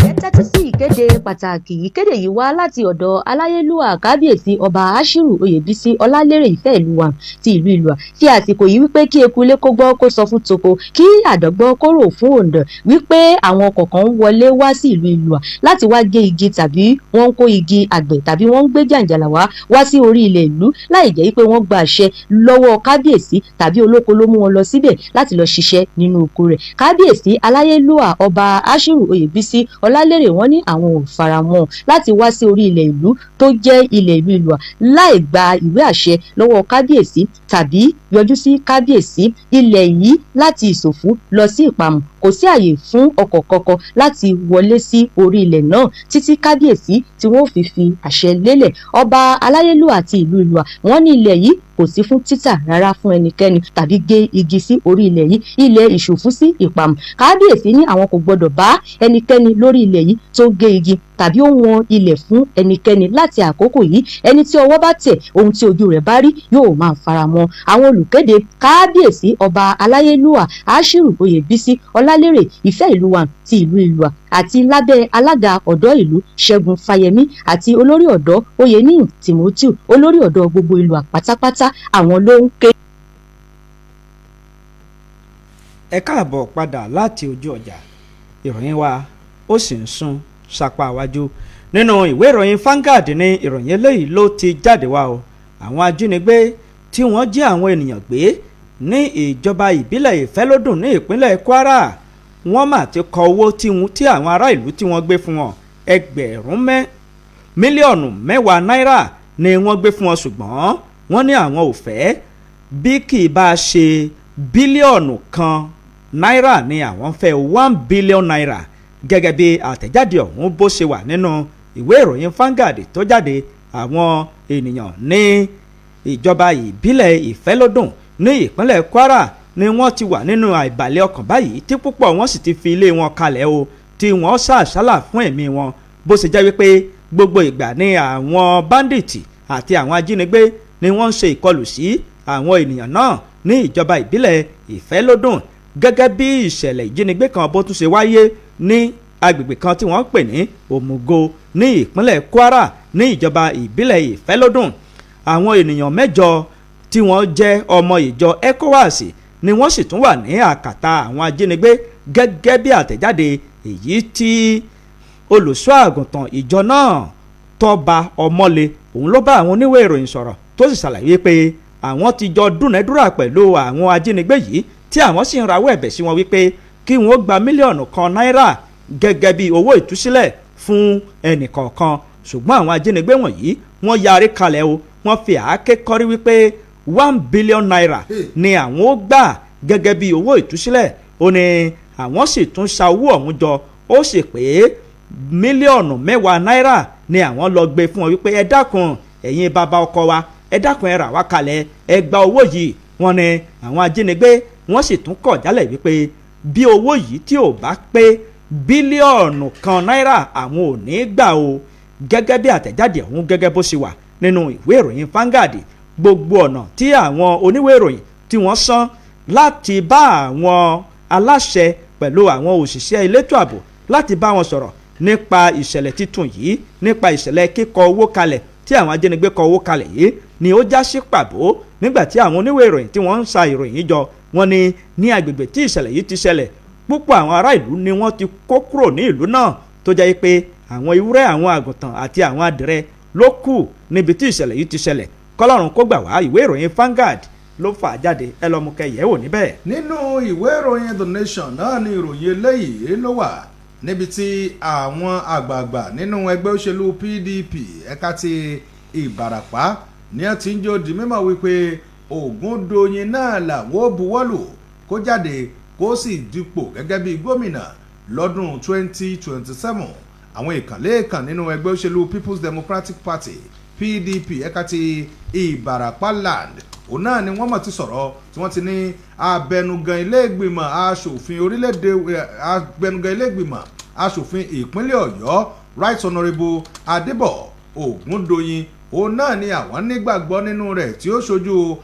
Ẹ tẹ́tí sí ìkéde pàtàkì. Ìkéde yìí wá láti ọ̀dọ̀ aláyélúwà Kábíyèsí Ọba Ashiru Oyèbísí Ọlálérè Ìfẹ́ Ìlúwà ti ìlú Ìlúwà, fi àsìkò yìí wípé kí ekulé kó gbọ́ kó sọ fún toko, kí àdọ́gbọ́ kó rò fún òǹdọ̀, wípé àwọn ọkọ̀ kan ń wọlé wá sí ìlú Ìlúwà láti wá gé igi, tàbí wọ́n ń kó igi àgbẹ̀, tàbí wọ́n ń gbé jàǹjàlá wá wá sí orí ilẹ̀ ìlú láì jẹ́ wípé wọ́n gba àṣẹ lọ́wọ́ kábíyèsí, tàbí olóko ló mú wọn lọ síbẹ̀ láti lọ ṣiṣẹ́ nínú oko rẹ̀. Kábíyèsí aláyélúwà Ọba Ashiru Oyèbísí Ọlálérè, wọ́n ní àwọn ò faramọ́ láti wá sí orí ilẹ̀ ìlú tó jẹ́ ilẹ̀ ìlú Ìlúwà láì gba ìwé àṣẹ lọ́wọ́ kábíyèsí tàbí yọjú sí kábíyèsí. Ilẹ̀ yìí láti Ìsòfú lọ sí Ìpamù, kò sí àyè fún ọkọ̀ kankan láti wọlé sí orí ilẹ̀ náà títí kábíyèsí tí wọ́n fi fi àṣẹ lélẹ̀. Ọba aláyélúwà àti ìlú Ìlúwà, wọ́n ní ilẹ̀ yìí kò sí fún títà rárá fún ẹnikẹ́ni tàbí gé igi sí orí ilẹ̀ yìí, ilẹ̀ Ìṣòfú sí Ìpamù. Kábíyèsí ní àwọn kò gbọdọ̀ bá ẹnikẹ́ni lórí ilẹ̀ yìí tó gé igi tàbí ó wọn ilẹ̀ fún ẹnikẹ́ni láti àkókò yìí. Ẹni tí ọwọ́ bá tẹ̀, ohun tí ojú rẹ̀ bá rí yóò máa fara mọ́. Àwọn olùkéde: Kábíyèsí Ọba aláyélúwà Ashiru Oyèbísí Ọlálérè Ìfẹ́ Ìlúwà ti ìlú Ìlúwà, àti lábẹ́ alága ọ̀dọ́ ìlú Ṣẹ́gun Fáyẹmí àti olórí ọ̀dọ́ Oyèníyì Timothy, olórí ọ̀dọ́ gbogbo Ìlúwà pátápátá, àwọn ló ń ké. Ẹ káàbọ̀ padà láti ojú ọjà. Ìròyìn wa ó sì ń sún sápá iwájú. Nínú ìwé ìròyìn Vanguard ní ìròyìn eléyìí ló ti jáde wá o. Àwọn ajínigbé tí wọ́n jí àwọn ènìyàn gbé ní ìjọba ìbílẹ̀ Ìfẹ́lódùn ní ìpínlẹ̀ Kwara, wọ́n mà ti kọ owó tí àwọn ará ìlú tí wọ́n gbé fún wọn. Ẹgbẹ̀rún mẹ́ 10 mílíọ̀nù náírà ni wọ́n gbé fún wọn, ṣùgbọ́n wọ́n ní àwọn ò fẹ́ bí kì í bá ṣe 1 bílíọ̀nù. náírà ni àwọn ń fẹ́, ₦1 billion, gẹ́gẹ́ bí àtẹ̀jáde ọ̀hún bó ṣe wà nínú ìwé ìròyìn Vanguard tó jáde. Àwọn ènìyàn ní ìjọba ìbílẹ̀ Ìfẹ́lódùn ní ìpínlẹ̀ Kwara ni wọ́n ti wà nínú àìbàlẹ̀ ọkàn báyìí, tí púpọ̀ wọ́n sì ti fi ilé wọn kalẹ̀ o, tí wọ́n sàṣálà fún ẹ̀mí wọn, bó ṣe jẹ́ wípé gbogbo ìgbà ni àwọn báńdíìtì àti àwọn ajínigbé ni wọ́n ń ṣe ìkọlù sí àwọn ènìyàn náà ní ìjọba ìbílẹ̀ Ìfẹ́lódùn, gẹ́gẹ́ bí ìṣẹ̀lẹ̀ ìjínigbé kan bó tún ṣe wáyé ní agbègbè kan tí wọ́n ń pè ní Òmùgo ní ìpínlẹ̀ Kwara ní ìjọba ìbílẹ̀ Ìfẹ́lódùn. Àwọn ènìyàn mẹ́jọ tí wọ́n jẹ́ ọmọ ìjọ ECOWAS ni wọ́n sì tún wà ní àkàtà àwọn ajínigbé, gẹ́gẹ́ bí àtẹ̀jáde èyí tí olùṣọ́ àgùntàn ìjọ náà, Tọ́ba Ọmọlé, òun ló bá àwọn oníwèé ìròyìn sọ̀rọ̀, tó sì ṣàlàyé pé àwọn ti jọ dúnàádúrà pẹ̀lú àwọn ajínigbé yìí, tí àwọn sì ń rawọ́ ẹ̀bẹ̀ sí wọn wípé kí wọ́n gba 1 mílíọ̀nù náírà gẹ́gẹ́ bí owó ìtúsílẹ̀ fún ẹnìkọ̀ọ̀kan. Ṣùgbọ́n àwọn ajínigbé wọ̀nyí, wọ́n yarí kalẹ̀ o, wọ́n fi àáké kọ́rí wípé ₦1 billion ni àwọn ó gbà gẹ́gẹ́ bí owó ìtúsílẹ̀. Ó ní àwọn sì tún sa owó ọ̀hún jọ, ó sì pé 10 mílíọ̀nù náírà ni àwọn lọ gbé fún wọn wípé, "Ẹ dákun, ẹ̀yin bàbá ọkọ wa, ẹ dákun, ẹ rà wá kalẹ̀, ẹ gba owó yìí." Wọ́n ní àwọn ajínigbé wọ́n sì tún kọ̀ jálẹ̀ wípé bí owó yìí tí ò bá pé 1 bílíọ̀nù náírà, àwọn ò ní gbà o, gẹ́gẹ́ bí àtẹ̀jáde ọ̀hún gẹ́gẹ́ bó ṣe wà nínú ìwé ìròyìn Vanguard. Gbogbo ọ̀nà tí àwọn oníwèé ìròyìn tí wọ́n sán láti bá àwọn aláṣẹ pẹ̀lú àwọn òṣìṣẹ́ elétò ààbò láti bá wọn sọ̀rọ̀ nípa ìṣẹ̀lẹ̀ titun yìí, nípa ìṣẹ̀lẹ̀ kíkọ owó kalẹ̀ tí àwọn ajínigbé kọ owó kalẹ̀ yìí, ni ó já sí pàbó. Nígbà tí àwọn oníwèé ìròyìn tí wọ́n ń sa ìròyìn jọ, wọ́n ní ní agbègbè tí ìṣẹ̀lẹ̀ yìí ti ṣẹlẹ̀, púpọ̀ àwọn ará ìlú ni wọ́n ti kó kúrò ní ìlú náà, tó jẹ́ pé àwọn ewúrẹ́, àwọn àgùntàn àti àwọn adìrẹ ló kù níbi tí ìṣẹ̀lẹ̀ yìí ti ṣẹlẹ̀. Kọ́lọ́run kó gbà wá. Ìwé ìròyìn Vanguard ló fà á jáde, ẹ lọ́ọ́ mú kẹ́ yẹ̀ wò níbẹ̀. Nínú ìwé ìròyìn The Nation náà ni ìròyìn eléyìí ló wà, níbi tí àwọn àgbààgbà nínú ẹgbẹ́ òṣèlú PDP ẹ̀ka ti Ìbàràpá ní ẹ ti ń jó di mímọ̀ wípé Ògúndòyìn náà làwọn ò buwọ́lù kó jáde kó sì dipò gẹ́gẹ́ bí gómìnà lọ́dún 2027. Àwọn ìkànlé kan nínú ẹgbẹ́ òṣèlú People's Democratic Party, PDP, ẹ̀ka ti Ìbàràpá land, òun náà ni wọ́n mọ̀ ti sọ̀rọ̀, tí wọ́n ti ní abẹnugan ilé ìgbìmọ̀ asòfin orílẹ̀-èdè, abẹnugan ilé ìgbìmọ̀ asòfin ìpínlẹ̀ Ọ̀yọ́, Right Honourable Adébọ̀ Ògúndòyìn, òun náà ni àwọn nígbàgbọ́ nínú rẹ̀ tí ó ṣojú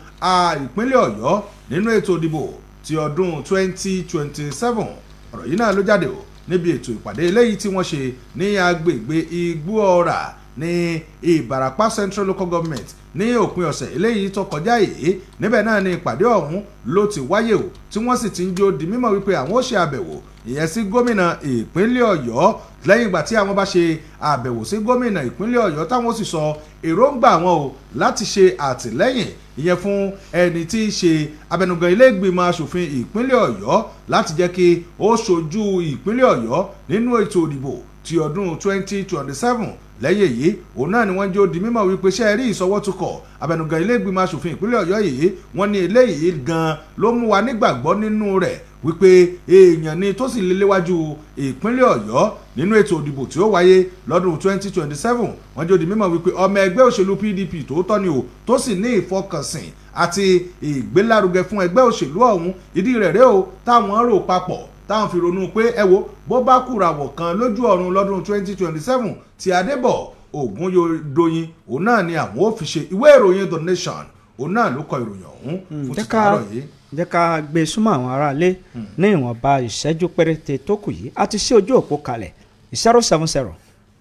ìpínlẹ̀ Ọ̀yọ́ nínú ètò ìdìbò ti ọdún 2027. Ọ̀rọ̀ yìí náà ló jáde o níbi ètò ìpàdé eléyìí tí wọ́n ṣe ní agbègbè Igbóọrà ní Ìbàràpá Central Local Government ní òpin ọ̀sẹ̀ eléyìí tó kọjá yìí. Níbẹ̀ náà ni ìpàdé ọ̀hún ló ti wáyé o, tí wọ́n sì ti ń jó di mímọ̀ wípé àwọn ó ṣe àbẹ̀wò ìyẹn sí gómìnà ìpínlẹ̀ Ọ̀yọ́. Lẹ́yìn ìgbà tí àwọn bá ṣe àbẹ̀wò sí gómìnà ìpínlẹ̀ Ọ̀yọ́, táwọn sì sọ èròǹgbà wọn o láti ṣe àtìlẹ́yìn ìyẹn fún ẹni tí í ṣe abẹnugan ilé ìgbìmọ̀ asòfin ìpínlẹ̀ Ọ̀yọ́ láti jẹ́ kí ó ṣojú ìpínlẹ̀ Ọ̀yọ́ nínú ètò ìdìbò ti ọdún 2027. Lẹ́yìn èyí, òun náà ni wọ́n jó di mímọ̀ wípé ṣe rí ìsọwọ́tukọ̀ abẹnugan ilé ìgbìmọ̀ asòfin ìpínlẹ̀ Ọ̀yọ́ yìí, wọ́n ní eléyìí gan ló mú wa nígbàgbọ́ nínú rẹ̀ wípé èèyàn ni tó sì lè léwájú ìpínlẹ̀ Ọ̀yọ́ nínú ètò ìdìbò tí ó wáyé lọ́dún 2027. Wọ́n jó di mímọ̀ wípé ọmọ ẹgbẹ́ òṣèlú PDP tòótọ́ ni o, tó sì ní ìfọkànsìn àti ìgbélárugẹ fún ẹgbẹ́ òṣèlú ọ̀hún. Ìdí rẹ̀ rèé o táwọn rò papọ̀, táwọn fi ronú pé ẹ wo, bó bá kùràwọ̀ kan lójú ọ̀run lọ́dún 2027, ti Adébọ̀ Ògúndòyìn òun náà ni àwọn ò fi ṣe. Ìwé ìròyìn The Nation òun náà ló kọ ìròyìn ọ̀hún fún Jẹ́ ti ká tàárọ̀ yìí. Jẹ́ ká gbé súnmọ́ àwọn aráalé ní ìwọ̀nba ìṣẹ́jú péréte tó kù yìí. A ti ṣí ojú òpó kalẹ̀: 070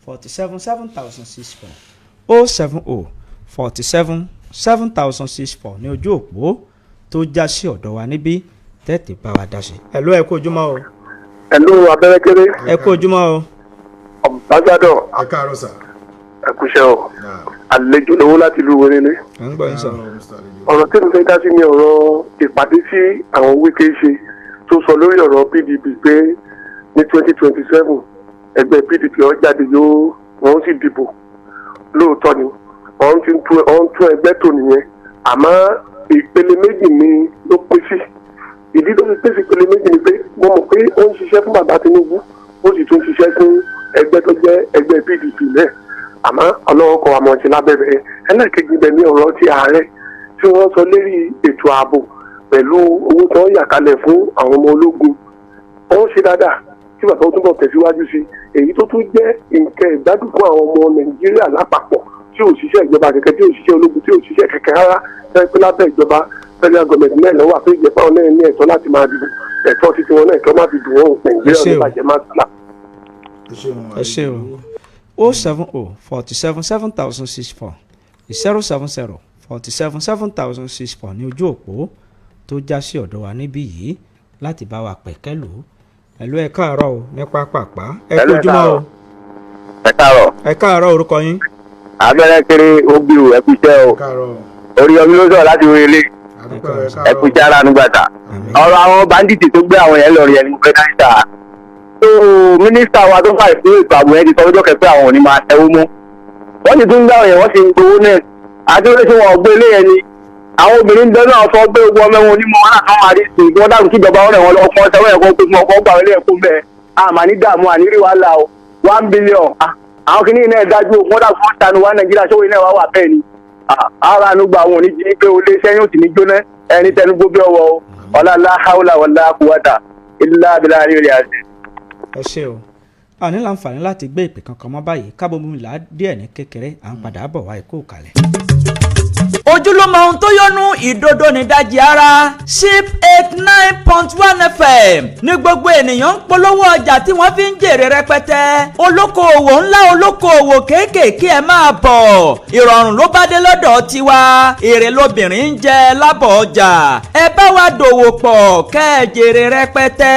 47 7064, 070 47 7064 ní ojú òpó tó já sí ọ̀dọ̀ wa níbí tẹ́tì bá wa dá sí. Hello, ẹ kú ojúmọ́ o. Hello, abẹ́rẹ́kẹ́rẹ́. Ẹ kú ojúmọ́ o. Ambassador. Ẹ káàárọ̀ sà. Ẹ kúṣẹ́ o, àlejò lówó láti ìlú Wẹrẹlẹ. À ń gbọ́ yín sọ. Ọ̀rọ̀ tí mo fẹ́ dá sí ni ọ̀rọ̀ ìpàdé tí àwọn Wike ṣe, tó sọ lórí ọ̀rọ̀ PDP pé ní 2027 ẹgbẹ́ PDP ó jáde, yóò wọ́n sì dìbò. Lóòótọ́ ni wọ́n ti ń tún ẹgbẹ́ tò nìyẹn, àmọ́ ìpele méjì ni ló pín sí. Ìdí tó fi pèsè ìpele méjì ni pé mo mọ̀ pé ó ń ṣiṣẹ́ fún bàbá Tinubu, ó sì tún ṣiṣẹ́ fún ẹgbẹ́ tó jẹ́ ẹgbẹ́ PDP náà, àmọ́ ọlọ́wọ́ kọ àmọ́ ti lábẹ́bẹ́. Ẹlẹ́ẹ̀kejì ibẹ̀ ní ọ̀rọ̀ ti ààrẹ tí wọ́n sọ lérí ètò ààbò pẹ̀lú owó tí wọ́n yà kalẹ̀ fún àwọn ọmọ ológun. Wọ́n ṣe dáadáa tí bàbá ó túbọ̀ tẹ̀síwájú sí èyí tó tún jẹ́ nǹkan ìgbádùn fún àwọn ọmọ Nàìjíríà lápapọ̀ tí ò ṣiṣẹ́ ìjọba kẹ̀kẹ́, tí ò ṣiṣẹ́ ológun, tí ò ṣiṣẹ́ kẹ̀kẹ́ rárá, ẹ pé lábẹ́ ìjọba federal government náà lọ́wọ́ àti ìjẹpá wọn náà ní ẹ̀tọ́ láti máa dìbò, ẹ̀tọ́ títí wọn náà kí wọ́n má fi dùn wọ́n. Nàìjíríà Ẹ ṣé ní o. bàjẹ́ má sálà. Ẹ ṣé o. 070 47 7064, 070 47 7064 ní ojú òpó tó já sí ọ̀dọ̀ wa níbí yìí láti bá wa pẹ̀kẹ́ lò ó. Ẹ̀lú, ẹ káàárọ̀ o, ní pápápá. Ẹ Hello, ẹ kú ojúmọ́ o. káàárọ̀. Ẹ káàárọ̀. Ẹ káàárọ̀, orúkọ yín? Abẹ́rẹ́ kéré obi o, ẹ kú iṣẹ́ o. Orí ọmọ ló sọ̀rọ̀ láti orí ilé. Ẹ kú iṣẹ́ ara nígbàtà. Ọ̀rọ̀ àwọn bandits tó gbé àwọn yẹn lọ rí ẹni pé káńtà tó mínísítà wa tó fà fún ètò ààbò yẹn ti sọ ọjọ́ kẹfẹ́ àwọn ò ní máa tẹ́wó mọ́. Wọ́n sì tún gbé àwọn yẹn, wọ́n sì ń gbowó náà àti orí tí wọn ò gbé ilé yẹn ni àwọn obìnrin ń bẹ náà sọ pé ogun ọmọ ẹwọn onímọ̀ wọn náà máa rí sí i. Wọ́n dàrú kíjọba ọ̀rẹ́ wọn lọ́kọ́ sẹ́wọ́n ẹ̀kọ́ pé fún ọkọ̀ gbà wọlé ẹ̀kọ́ bẹ́ẹ̀. Àmà ní dààmú ànírí wàhálà o. 1 billion. Ah, àwọn kìnìún náà dájú o. Wọ́n dàrú fún tanu wa Nàìjíríà sówó iná wa wà bẹ́ẹ̀ ni. Ah, ara àánú gba àwọn òní jí pé o lé sẹ́yìn òsì ní jóná ẹni tẹnu gbó bí ọwọ́ o. Ọ̀làlá haúlà wàlá kúwàtà ilá abilà rírì àti. Ẹ ṣé o. A ní láǹfààní láti gbé ìpè kankan mọ́ báyìí. Kábọ̀mùlà díẹ̀ ní kékeré, à ń padà bọ̀ wá ikú kalẹ̀. Ojúlọ́mọ ohun tó yọnu ìdodo nídajì ara. Ship 89.1 FM ní gbogbo ènìyàn ń polówó ọjà tí wọ́n fi ń jèrè rẹpẹtẹ. Olókoòwò ńlá, olókoòwò kéékèèké, ẹ máa bọ̀, ìrọ̀rùn ló bá dé lọ́dọ̀ tiwa. Èrè lobìnrin ń jẹ lábọ̀ ọjà. Ẹ bá wa dòwò pọ̀ kẹ́ ẹ jèrè rẹpẹtẹ.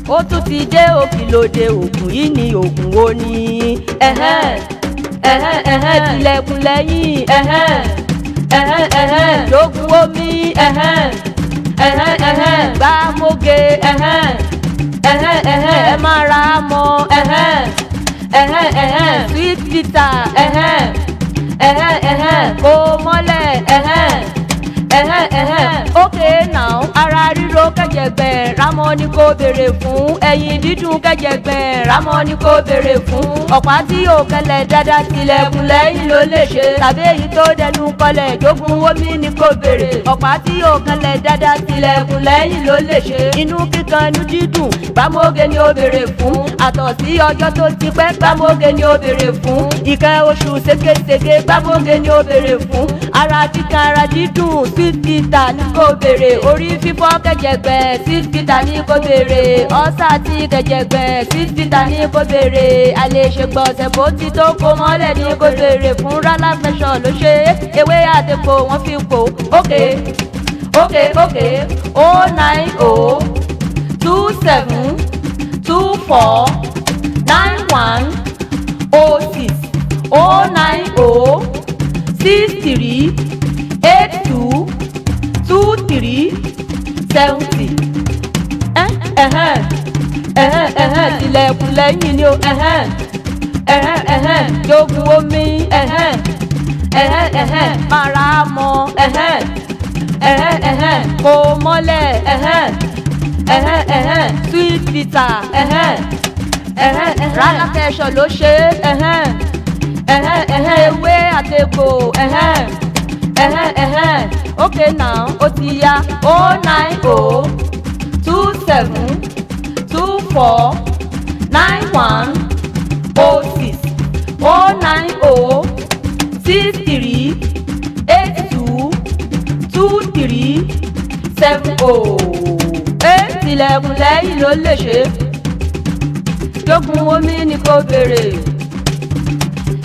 Ó tún ti dé òkìlóde ògùn yìí ní ògùn wo ni. Ẹ̀hẹ́n, ẹ̀hẹ́n, ẹ̀hẹ́n, tilẹ̀kùn lẹ́yìn. Ẹ̀hẹ́n, ẹ̀hẹ́n, ẹ̀hẹ́n, lógun omi. Ẹ̀hẹ́n, ẹ̀hẹ́n, ẹ̀hẹ́n, gbàmóge. Ẹ̀hẹ́n, ẹ̀hẹ́n, ẹ̀hẹ́n, ẹ máa ra mọ́. Ẹ̀hẹ́n, ẹ̀hẹ́n, ẹ̀hẹ́n, sweet vita. Ẹ̀hẹ́n, ẹ̀hẹ́n, ẹ̀hẹ́n, kò mọ́lẹ̀. Ẹ̀hẹ́n, ẹ̀hẹ́n, ẹ̀hẹ́n, okay now. Ara ríro kẹ̀jẹ̀gbẹ̀, rámọ́ ni kò béèrè fún. Ẹ̀yìn dídùn kẹ̀jẹ̀gbẹ̀, rámọ́ ni kò béèrè fún. Ọ̀pá tí yóò kẹlẹ̀ dáadáa, tilẹ̀kùn lẹ́yìn ló lè ṣe, tàbí èyí tó dẹnu kọlẹ̀, jogun omi ni kò béèrè. Ọ̀pá tí yóò kẹlẹ̀ dáadáa, tilẹ̀kùn lẹ́yìn ló lè ṣe. Inú kíkan, inú dídùn, gbàmóge ni ó béèrè fún. Àtọ̀sí ọjọ́ tó ti pẹ́, gbàmóge ni ó béèrè fún. Ìkẹ́ oṣù ségesège, gbàmóge ni ó béèrè fún. Ara kíkan, ara dídùn, sweet bitter ní kò béèrè. Orí fífọ́ kẹ̀jẹ̀gbẹ̀, sweet bitter ní kò béèrè. Ọ́sà tí kẹ̀jẹ̀gbẹ̀, sweet bitter ní kò béèrè. Àlè ṣègbọ̀nsẹ̀ bó ti tó, kó mọ́lẹ̀ ní kò béèrè fún. Rálá fẹsọ̀ ló ṣe é, ewé àtẹ̀kọ́ wọ́n fi pò. Okay, 090 27 24 91 06, 090 63 82 23 70. Ẹ̀hẹ́n, ẹ̀hẹ́n, ẹ̀hẹ́n, tilẹ̀kùn lẹ́yìn ni o. Ẹ̀hẹ́n, ẹ̀hẹ́n, ẹ̀hẹ́n, jogun omi. Ẹ̀hẹ́n, ẹ̀hẹ́n, ẹ̀hẹ́n, mara mọ́. Ẹ̀hẹ́n, ẹ̀hẹ́n, ẹ̀hẹ́n, kò mọ́lẹ̀. Ẹ̀hẹ́n, ẹ̀hẹ́n, ẹ̀hẹ́n, sweet bitter. Ẹ̀hẹ́n, ẹ̀hẹ́n, ẹ̀hẹ́n, rárá fẹsọ̀ ló ṣe é. Ẹ̀hẹ́n, ẹ̀hẹ́n, ẹ̀hẹ́n, ewé àtegbò. Ẹ̀hẹ́n, ẹ̀hẹ́n, ẹ̀hẹ́n, okay now, ó ti yá. 090 27 24 91 06, 090 63 82 23 70. Ẹ tilẹ̀kùn lẹ́yìn ló lè ṣe, jogun omi ni kò béèrè,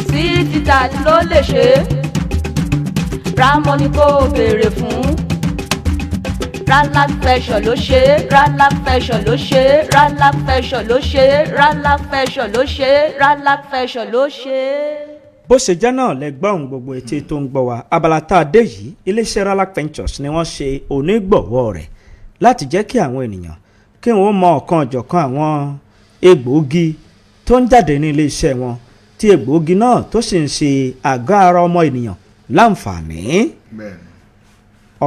sí títà ló lè ṣe, rámọ ni kò béèrè fún. Rálá fashion ló ṣe é, rálá fashion ló ṣe é, rálá fashion ló ṣe é, rálá fashion ló ṣe é, rálá fashion ló ṣe é. Bó ṣe jẹ́ náà lẹ gbọ́ ohun gbogbo etí tó ń gbọ́ wa. Abala tá a dé yìí, iléeṣẹ́ Ralac Ventures ni wọ́n ṣe onígbọ̀wọ́ rẹ̀ láti jẹ́ kí àwọn ènìyàn kí wọ́n mọ ọ̀kan ọ̀jọ̀kan àwọn egbòogi tó ń jáde ní iléeṣẹ́ wọn, tí egbòogi náà tó sì ń ṣe àgọ́ ara ọmọ ènìyàn. Láǹfààní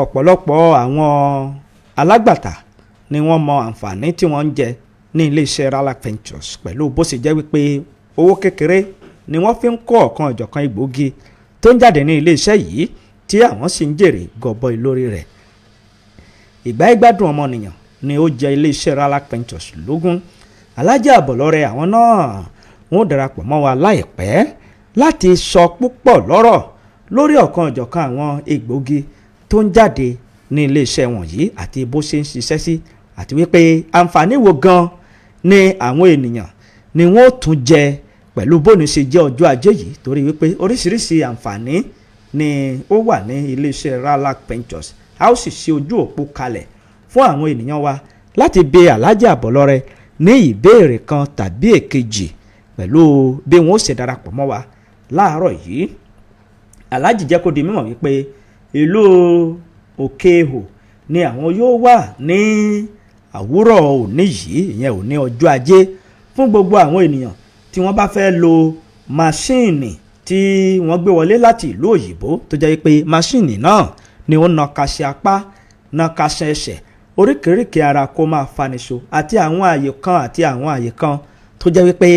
ọ̀pọ̀lọpọ̀ àwọn alágbàtà ni wọ́n mọ àǹfààní tí wọ́n ń jẹ ní iléeṣẹ́ Ralac Ventures, pẹ̀lú bó ṣe jẹ́ wípé owó kékeré ni wọ́n fi ń kó ọ̀kan ọ̀jọ̀kan egbòogi tó ń jáde ní iléeṣẹ́ yìí, tí àwọn sì ń jèrè gọbọi lórí rẹ̀. Ìgbà ìgbádùn ọmọnìyàn ni ó jẹ iléeṣẹ́ Ralac Ventures lógún. Alájà Àbọ̀lọ́rẹ̀, àwọn náà wọ́n darapọ̀ mọ́ wa láìpẹ́ láti sọ púpọ̀ lọ́rọ̀ lórí ọ̀kan ọ̀jọ̀kan àwọn egbòogi tó ń jáde ní iléeṣẹ́ wọ̀nyí àti bó ṣe ń ṣiṣẹ́ sí, àti wípé àǹfààní wo gan ni àwọn ènìyàn ni wọ́n ó tún jẹ pẹ̀lú bóni ṣe jẹ́ ọjọ́ ajé yìí, torí wípé oríṣiríṣi àǹfààní ni ó wà ní iléeṣẹ́ Ralac Ventures. A ó sì ṣe ojú òpó kalẹ̀ fún àwọn ènìyàn wa láti bi Alájà Àbọ̀lọ́rẹ̀ ní ìbéèrè kan tàbí èkejì pẹ̀lú bí wọ́n ó ṣe darapọ̀ mọ́ wa láàárọ̀ yìí. Aláàjì jẹ́ kó di mímọ̀ wípé ìlú Òkè-Ihò ni àwọn yóò wà ní àwúrọ̀ òní yìí, ìyẹn òní ọjọ́ ajé, fún gbogbo àwọn ènìyàn tí wọ́n bá fẹ́ lo máṣíìnì tí wọ́n gbé wọlé láti ìlú òyìnbó, tó jẹ́ pé máṣíìnì náà ni ó na kaṣe apá, na kaṣe ẹsẹ̀, oríkèéríkèé ara kó máa faniṣo, àti àwọn àyè kan àti àwọn àyè kan tó jẹ́ wípé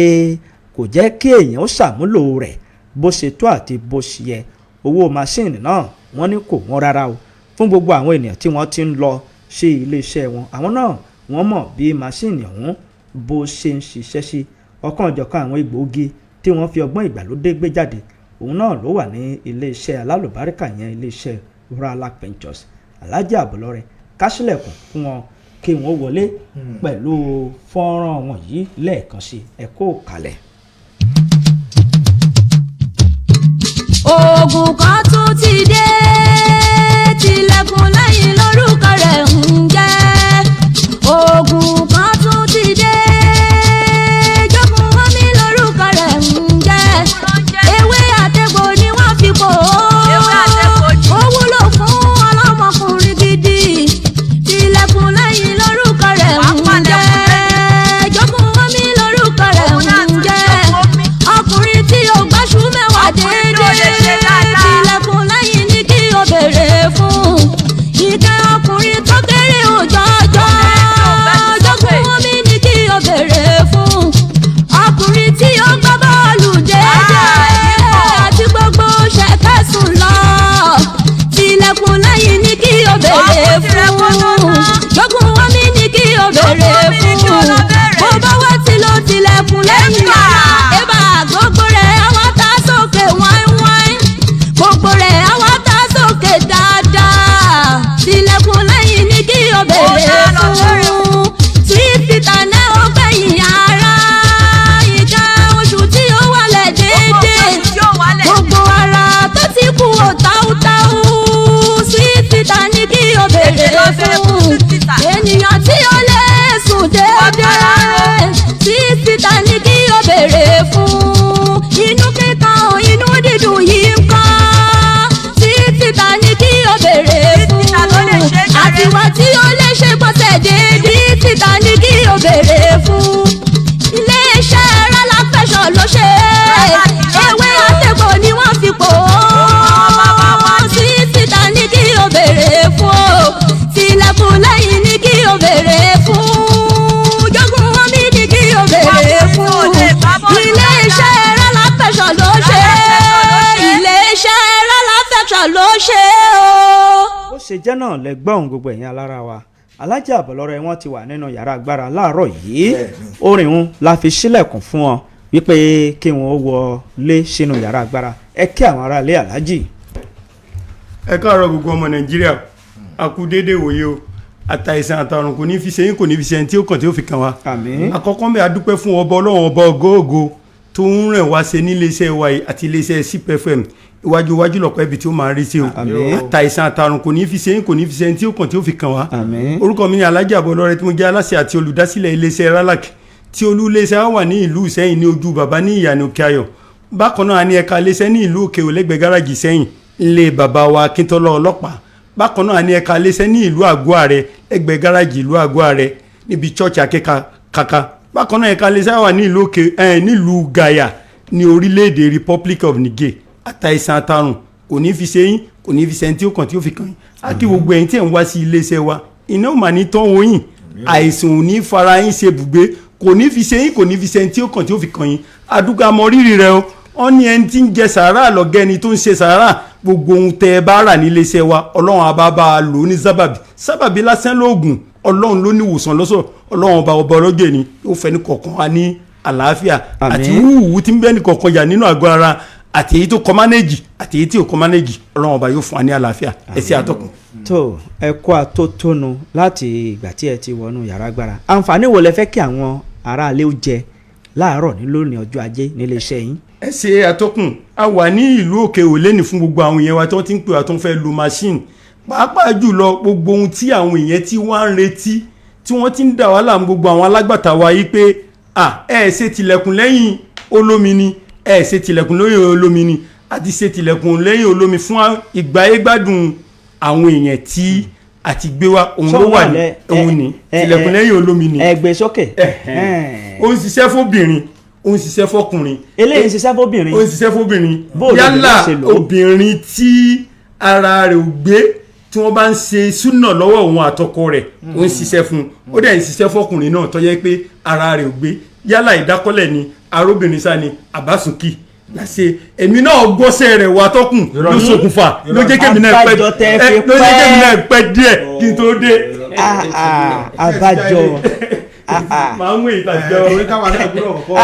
kò jẹ́ kí èèyàn ó ṣàmúlò rẹ̀ bó ṣe tó àti bó ṣe yẹ. Owó máṣíìnì náà, wọ́n ní kò wọ́n rárá o. Fún gbogbo àwọn ènìyàn tí wọ́n ti ń lọ sí iléeṣẹ́ wọn, àwọn náà wọ́n mọ̀ bí máṣíìnì ọ̀hún bó ṣe ń ṣiṣẹ́ sí. Ọ̀kan ọ̀jọ̀kan àwọn egbòogi tí wọ́n fi ọgbọ́n ìgbàlódé gbé jáde, òun náà ló wà ní iléeṣẹ́ alálùbáríkà yẹn, iléeṣẹ́ Ralac Ventures. Alájà Àbọ̀lọ́rẹ̀, kásílẹ̀kùn fún wọn kí wọ́n wọlé pẹ̀lú fọ́nrán wọn yìí lẹ́ẹ̀kan sí. Ẹ kó kalẹ̀. Oògùn kan tún ti dé, tilẹ̀kùn lẹ́yìn lórúkọ rẹ̀ ń jẹ́. Oògùn kan tún ti dé, jogun omi lórúkọ rẹ̀ ń jẹ́. Ewé àtegbò ni wọ́n fi pò ó. Ó wúlò fún ọlọ́mọkùnrin gidi. Tilẹ̀kùn lẹ́yìn lórúkọ rẹ̀ ń jẹ́, jogun omi lórúkọ rẹ̀ ń jẹ́. Ọkùnrin tí ó gbáṣú mẹ́wàá déédéé, tilẹ̀kùn lẹ́yìn ní kí o béèrè fún. Ìkẹ́ ọkùnrin tó kéré òjọ́jọ́, jogun omi ní kí o béèrè fún. Ọkùnrin tí ó gbá bọ́ọ̀lù déédéé àti gbogbo ṣẹ̀kẹ́sùn lọ, tilẹ̀kùn lẹ́yìn ní kí o béèrè fún. Jogun omi ní kí o béèrè fún. Bó bá wá ti lo tilẹ̀kùn lẹ́yìn ara ẹ̀bà, gbogbo rẹ̀ àwọn tá sókè wáíwáí, gbogbo rẹ̀ àwọn tá sókè dáadáa. Tilẹ̀kùn lẹ́yìn ní kí o béèrè fún. Tífìtà náà ó gbẹ̀yìn ara, ìka oṣù tí ó wọlé déédéé, gbogbo ara tó ti kú ò táútáú, sífìtà ní kí o béèrè fún. Ènìyàn tí ó lè sùn déédéé, sífìtà ní kí o béèrè fún. Inú kíkan, inú dídùn yìí ń kọ́, sífìtà ní kí o béèrè fún. Àtiwá tí ó lè ṣe gbọ́sẹ̀ déédéé, sífìtà ní kí o béèrè fún. Iléeṣẹ́ Ralac Ventures ló ṣe é, ewé àtegbò ni wọ́n fi pò ó. Sífìtà ní kí o béèrè fún o, tilẹ̀kùn lẹ́yìn ní kí o béèrè fún, jogun omi ní kí o béèrè fún. Iléeṣẹ́ Ralac Ventures ló ṣe é, iléeṣẹ́ Ralac Ventures ló ṣe é o. Ó ṣe jẹ́ náà lẹ́gbọ́n gbogbo ẹ̀yin alára wa. Alájà Àbọ̀lọ́rẹ̀, wọn ti wà nínú yàrá agbára láàárọ̀ yìí. Orin òun la fi sílẹ̀kùn fún wọn wípé kí wọ́n wọlé sínú yàrá agbára. Ẹ kí àwọn aráalé, aláàjì. Ẹ káàárọ̀ gbogbo ọmọ Nàìjíríà, a kú déédéé wòye o. Àtàìsàn àtàrùn kò ní fi ṣe yín, kò ní fi ṣe ẹni tí ó kàn tí ó fi kàn wá. Àmín. Àkọ́kọ́ ń bẹ, adúpẹ́ fún ọba Ọlọ́run, ọba ògo tó ń rìn wá ṣe níléeṣẹ́ wa yìí àti iléeṣẹ́ CPFM. Iwájú iwájú lọ̀pọ̀ ibi tí ó máa rí sí o. Àmín. Àtàìsàn àtàrùn kò ní fi ṣe yín, kò ní fi ṣe ẹni tí ó kàn tí ó fi kàn wá. Àmín. Orúkọ mi ni Alhaji Àbọ̀lọ́rẹ́, tí mo jẹ́ aláṣẹ àti olùdásílẹ̀ iléeṣẹ́ Ralac, tí olú iléeṣẹ́ wa wà ní ìlú Ìsẹ́yìn, ní ojú bàbá ní ìyànà Òkè Ayọ̀. Bákan náà, a ní ẹ̀ka iléeṣẹ́ ní ìlú Òkè Òlẹ́gbẹ̀ẹ́ gáràjì Sẹ́yìn, ilé bàbá wa Akíntọ́lá ọlọ́pàá. Bákan náà, a ní ẹ̀ka iléeṣẹ́ ní ìlú Àgọ́ Àrẹ, ẹgbẹ́ gáràjì ìlú Àgọ́ Àrẹ, níbi chọ́ọ̀chì Akẹ́kà kàkà. Bákan náà, ẹ̀ka iléeṣẹ́ wà ní ìlú Òkè ẹ̀ nílùú Gàyà ní orílẹ̀-èdè Republic of Niger. Àtàìsàn àtàrùn Kò ní fi ṣe yín, kò ní fi ṣe ẹni tí ó kàn tí ó fi kàn yín. Á kí gbogbo ẹ̀yin tí ẹ̀ ń wá sí iléeṣẹ́ wa, iná ò mà ní tán wọ́n yìn, àìsàn ò ní fara yín ṣe bùgbé, kò ní fi ṣe yín, kò ní fi ṣe ẹni tí ó kàn tí ó fi kàn yín. Àdúgbò àmọ́ rírì rẹ o. Wọ́n ní ẹni tí ń jẹ sàárà lọ́gẹ́ ẹni tó ń ṣe sàárà. Gbogbo ohun tẹ́ ẹ bá rà nílé iṣẹ́ wa, Ọlọ́run á bá bá a lò ó ní sábàbí. Sábàbí lásán lóògùn, Ọlọ́run ló ní ìwòsàn lọ́sọ̀. Ọlọ́run ọba, ọba ọlọ́jọ́ ẹni yóò fẹ́ ní kọ̀ọ̀kan wa ní àlàáfíà àti wúwú tí ń bẹ́ ní kọ̀ọ̀kan yà nínú àgọ́ ara, àti èyí tó kọ́ mánéjì àti èyí tí ò kọ́ mánéjì. Ọlọ́run ọba yóò fún wa ní àlàáfíà. Ẹ ṣé, àtọkùn. Tó ẹ kó àtótónu láti ìgbà tí ẹ ti wọnú yàrá agbára, àǹfààní wo lẹ fẹ́ kí àwọn aráalé ó jẹ láàárọ̀ ní lónìí ọjọ́ ajé nílé iṣẹ́ yín? Ẹ ṣe, àtọkùn. A wà ní ìlú Òkè Òlénì fún gbogbo àwọn èèyàn wa tí wọ́n ti ń pè wá tó ń fẹ́ lo machine, pàápàá jùlọ gbogbo ohun tí àwọn èèyàn tí wọ́n ń retí, tí wọ́n ti ń dà wá láàmú, gbogbo àwọn alágbàtà wa yìí pé à ẹ ṣe tilẹ̀kùn lẹ́yìn olómi ni, ẹ ṣe tilẹ̀kùn lẹ́yìn olómi ni. A ti ṣe tilẹ̀kùn lẹ́yìn olómi fún ìgbáyégbádùn àwọn èèyàn tí a ti gbé wa. Òun ló wà ní òun ní tilẹ̀kùn lẹ́yìn olómi ni. Ẹ gbé sókè. Ó ń ṣiṣẹ́ fóbìnrin, ó ń ṣiṣẹ́ fọkùnrin. Eléyìí ń ṣiṣẹ́ fóbìnrin. Ó ń ṣiṣẹ́ fóbìnrin. Bó o lóbìnrin yálà ṣe lò ó? Obìnrin tí ara rẹ̀ ò gbé, tí wọ́n bá ń ṣe súnà lọ́wọ́ òun àtọkọ rẹ̀, ó ń ṣiṣẹ́ fún un. Ó dẹ̀ ń ṣiṣẹ́ fọkùnrin náà tó yẹ pé ara rẹ̀ ò gbé, yálà ìdákọ́lẹ̀ ni, arábìnrin sá ni, àbásùnkì làṣẹ. Èmi náà gbọ́sẹ̀ rẹ̀ wà tọ́kùn ló ṣokùnfà ló jẹ́ kémi náà pẹ́ Abájọ tẹ́ fi ló jẹ́ kémi pẹ́. náà pẹ́ díẹ̀ kí n tó dé. Abájọ. Máa ń mú ìtàjọ. Orí káwa náà gbúdọ̀ kọ́kọ́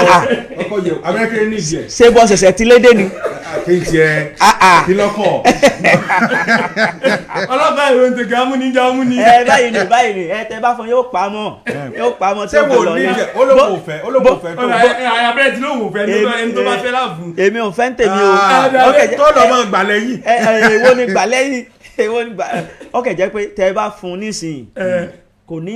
kọ́kọ́ yẹ abẹ́rẹ́ ní ìdí ẹ̀. Ṣé bọ́ ṣẹ̀ṣẹ̀ ti lédè ni? Kí n tiẹ̀ kí lọ́kọ̀. Ọlọ́pàá ìròyìn tèké amúnijá amúni. Ẹ báyìí ni, báyìí ni, ẹ tẹ bá fún yóò pa mọ́, yóò pa mọ́ tí Ṣé ó wò fi lọ ní ní. ìjẹ olóko òfẹ, olóko òfẹ tó. Abẹ́rẹ́ tí lóun ò fẹ́ ẹni tó bá fẹ́ láàfún. Èmi ò fẹ́ ń tèmi o. Ah, Ó kẹ̀ jẹ́- tó lọ mọ gbà lẹ́yìn. Ẹ ẹ, èwo ni gbà lẹ́yìn? Èwo ni gbà? Ó kẹ̀ jẹ́ pé tẹ bá fún un nísìnyí, kò ní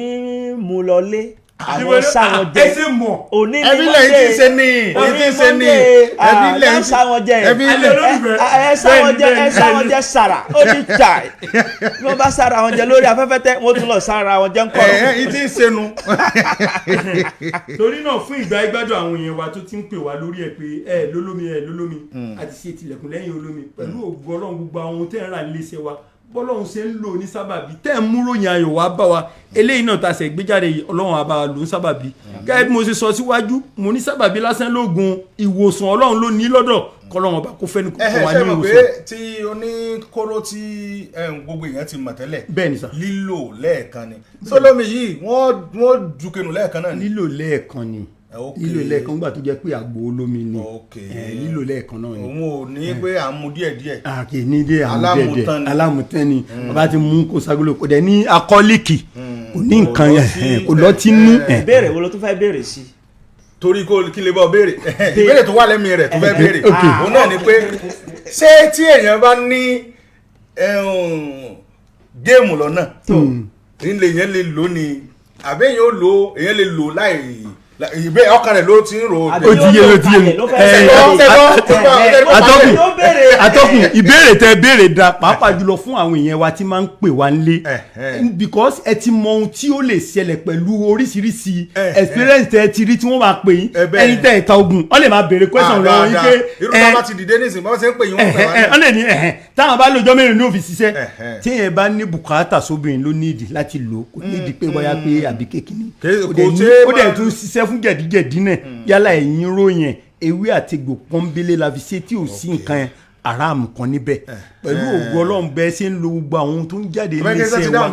mú lọ lé àwọn sáwọn jẹ. Ẹ ṣe mọ̀. Òní ni Ẹbí lẹ́yìn tí ń ṣe ní òní èyí tí ń ṣe ní Monday, ẹbí lẹ́yìn ẹ sáwọn jẹ, ẹbí lẹ́yìn. ẹ sáwọn jẹ, ẹ sáwọn jẹ sàrà ó ní tà. Bí wọ́n bá sára wọn jẹ lórí afẹ́fẹ́ tẹ́, wọ́n tún lọ sára wọn jẹ ń kọ̀rọ̀. Ẹ ẹ ti ń ṣẹnu. Torí náà, fún ìgbà ìgbádùn àwọn èèyàn wa tó ti ń pè wá lórí ẹ pé ẹ lólómi, ẹ lólómi, àti ṣe tilẹ̀kùn lẹ́yìn olómi pẹ̀lú ògo Ọlọ́run. Gbogbo àwọn ohun tẹ́ ń rà nílé iṣẹ́ wa, bọ́lọ́run ṣe ń lò ní sábàbí tẹ́ ń múròyìn ayọ̀ wá bá wa, eléyìí náà ta ṣe gbéjáde yìí, Ọlọ́run á bá wa lò ní sábàbí. Gẹ́gẹ́ bí mo ṣe sọ síwájú, mo ní sábàbí lásán lóògùn, ìwòsàn Ọlọ́run ló ní lọ́dọ̀. Kọ́lọ́run ọba kó fẹ́ ní kókó Ẹ wa ṣe ní mọ̀ pé ìwòsàn. tí oníkóró tí gbogbo èèyàn ti mọ̀ tẹ́lẹ̀, Bẹ́ẹ̀ ni sà. lílò lẹ́ẹ̀kan ni. Sólómi yìí, wọ́n jukenu lẹ́ẹ̀kan náà ni. Lílò lẹ́ẹ̀kan ni. Lílò lẹ́ẹ̀kan gbà tó jẹ́ pé àgbo olómi ni. Lílò lẹ́ẹ̀kan náà ni. Òun ò ní pé à ń mu díẹ̀ díẹ̀. A kì í ní dé àwọn díẹ̀ díẹ̀. Alámùtán ni. Alámùtán ni. Bàbá ti mú kó ságolo, kò dẹ̀ ní akọ́líkì, kò ní nǹkan yẹn, kò lọ́tí nú. Ìbéèrè wo ló tún fẹ́ béèrè sí? Torí kó kí lè bọ́ béèrè ìbéèrè tó wà lẹ́mìí rẹ̀ tó fẹ́ béèrè, òun náà ni pé ṣé tí èèyàn bá ní game lọ́nà nílé, èèyàn lè lò ní, àbí èèyàn ó lò, èèyàn lè lò láì ìbé ọkàn rẹ̀ ló ti ń rò ó. Ó ti yé, ó ti yé mi. Atọ́kùn, atọ́kùn, ìbéèrè tẹ béèrè da, pàápàá jùlọ fún àwọn èèyàn wa tí máa ń pè wá nílé, because ẹ ti mọ ohun tí ó lè ṣẹlẹ̀ pẹ̀lú oríṣiríṣi experience tẹ ti rí tí wọ́n máa pè yín. Ẹ̀yin tẹ ìta ogun, wọ́n lè máa béèrè question lọ́wọ́ yín pé irú bá bá ti dìde nísìnyí, bá ṣe ń pè yín, wọ́n pè wá. Wọ́n lè ní táwọn bá lọ́jọ́ mẹ́rin ní òfin ṣiṣẹ́. Tí èèyàn bá ní bùkátà sóbìnrin ló nídìí láti lò, kò nídìí pé bóyá pé àbí kékeré. Ó dẹ̀ tún ṣiṣẹ́ fún jẹ̀díjẹ̀dí náà, yálà ẹ̀yìn ròyìn, ewé àti egbò pọ́nbélé la fi ṣe tí ò sí nǹkan aráàmù kan níbẹ̀. Pẹ̀lú ògo Ọlọ́run, bẹ́ẹ̀ ṣe ń lo gbogbo àwọn ohun tó ń jáde ní iṣẹ́ wa,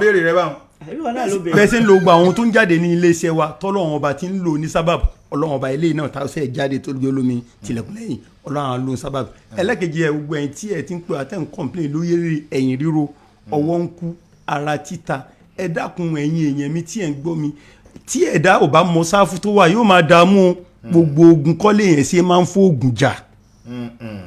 bẹ́ẹ̀ ṣe ń lo gbogbo àwọn ohun tó ń jáde ní iléeṣẹ́ wa, tọ́lọ́run ọba ti ń lò ní sábàbù. Ọlọ́run ọba eléyìí náà tá a ṣe jáde tó lóye olómi tilẹ̀kùn lẹ́yìn, Ọlọ́run á lò ní sábàbù. Ẹlẹ́kejì ẹ̀, gbogbo ẹ̀yin tí ẹ̀ ti ń pè àtẹ̀ ń complain lóye ẹ̀yìn ríro, ọwọ́ ń kú, ara títa, ẹ dákun, ẹ̀yin èèyàn mi tí ẹ̀ ń gbọ́ mi, tí ẹ̀dá ò bá mọ sáfù tó wà, yóò máa dààmú. Gbogbo ogun kọ́lé yẹn ṣe máa ń fóògùn jà,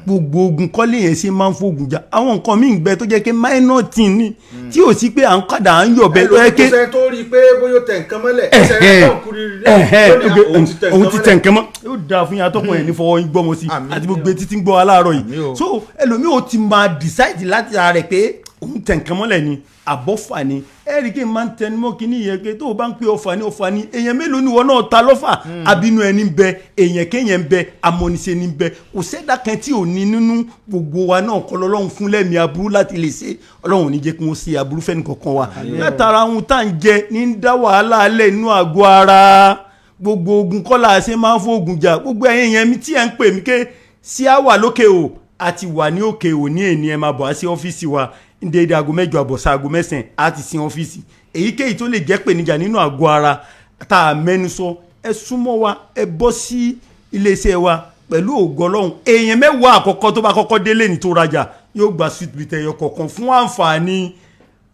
gbogbo ogun kọ́lé yẹn ṣe máa ń fóògùn jà. Àwọn nǹkan míì ń gbẹ tó jẹ́ pé minor thing ni, tí ò sí pé à ń kàdà à ń yọ̀bẹ tó yẹ kí. Ké ẹlòmíì tó rí i pé bóyá ó tẹ nǹkan mọ́lẹ̀, ẹsẹ̀ rẹ̀ náà kúrú rí. Òun ti tẹ nǹkan mọ́. Yóò dáa fún yín, atọ́kùn ẹ̀ ní fọwọ́ yín gbọ́mọ sí àti gbogbo etí tí ń gbọ́ aláàárọ̀ yìí. So ẹlòmíì ò ti máa decide láti ara rẹ̀ pé Òun tẹ̀ nǹkan mọ́lẹ̀ ni, àbọ̀fà ni. Ẹ rí i kí n máa ń tẹnumọ́ kí ní ìyẹn pé tó o bá ń pè ọfà ní ọfà ní, èèyàn mélòó ni ìwọ náà ta lọ́fà? Abínú ẹni ń bẹ, èèyàn kéèyàn ń bẹ, amọ̀nìṣe ni ń bẹ. Kò sẹ́dá kan tí ò ní nínú gbogbo wa náà kọ́ lọ́lọ́run fún lẹ́mìí aburú láti lè ṣe. Ọlọ́run ò ní jẹ́ kí wọ́n ṣe aburú fẹ́ni kankan wa. Látara ohun tá à ń jẹ ní ń dá wàhálà alẹ́ inú àgọ́ ara. Gbogbo ogun kọ́lá ṣe máa ń fóògùn jà. Gbogbo ẹ̀yin yẹn mi tí ẹ̀ ń pè mí ké sí á wà lókè o, àti wà ní òkè ò ní èní, ẹ máa bọ̀ á sí ọ́fíìsì wa ní déédéé 8:30 sí 9:00 á ti sin ọ́fíìsì. Èyíkéyìí tó lè jẹ́ pèníjà nínú àgọ́ ara tá a mẹ́nu sọ, ẹ súnmọ́ wa, ẹ bọ́ sí iléeṣẹ́ wa pẹ̀lú ògo Ọlọ́run. Èèyàn 10 àkọ́kọ́ tó bá kọ́kọ́ délé ní tó rajà yóò gba sweet bit ẹyọ kọ̀ọ̀kan fún àǹfààní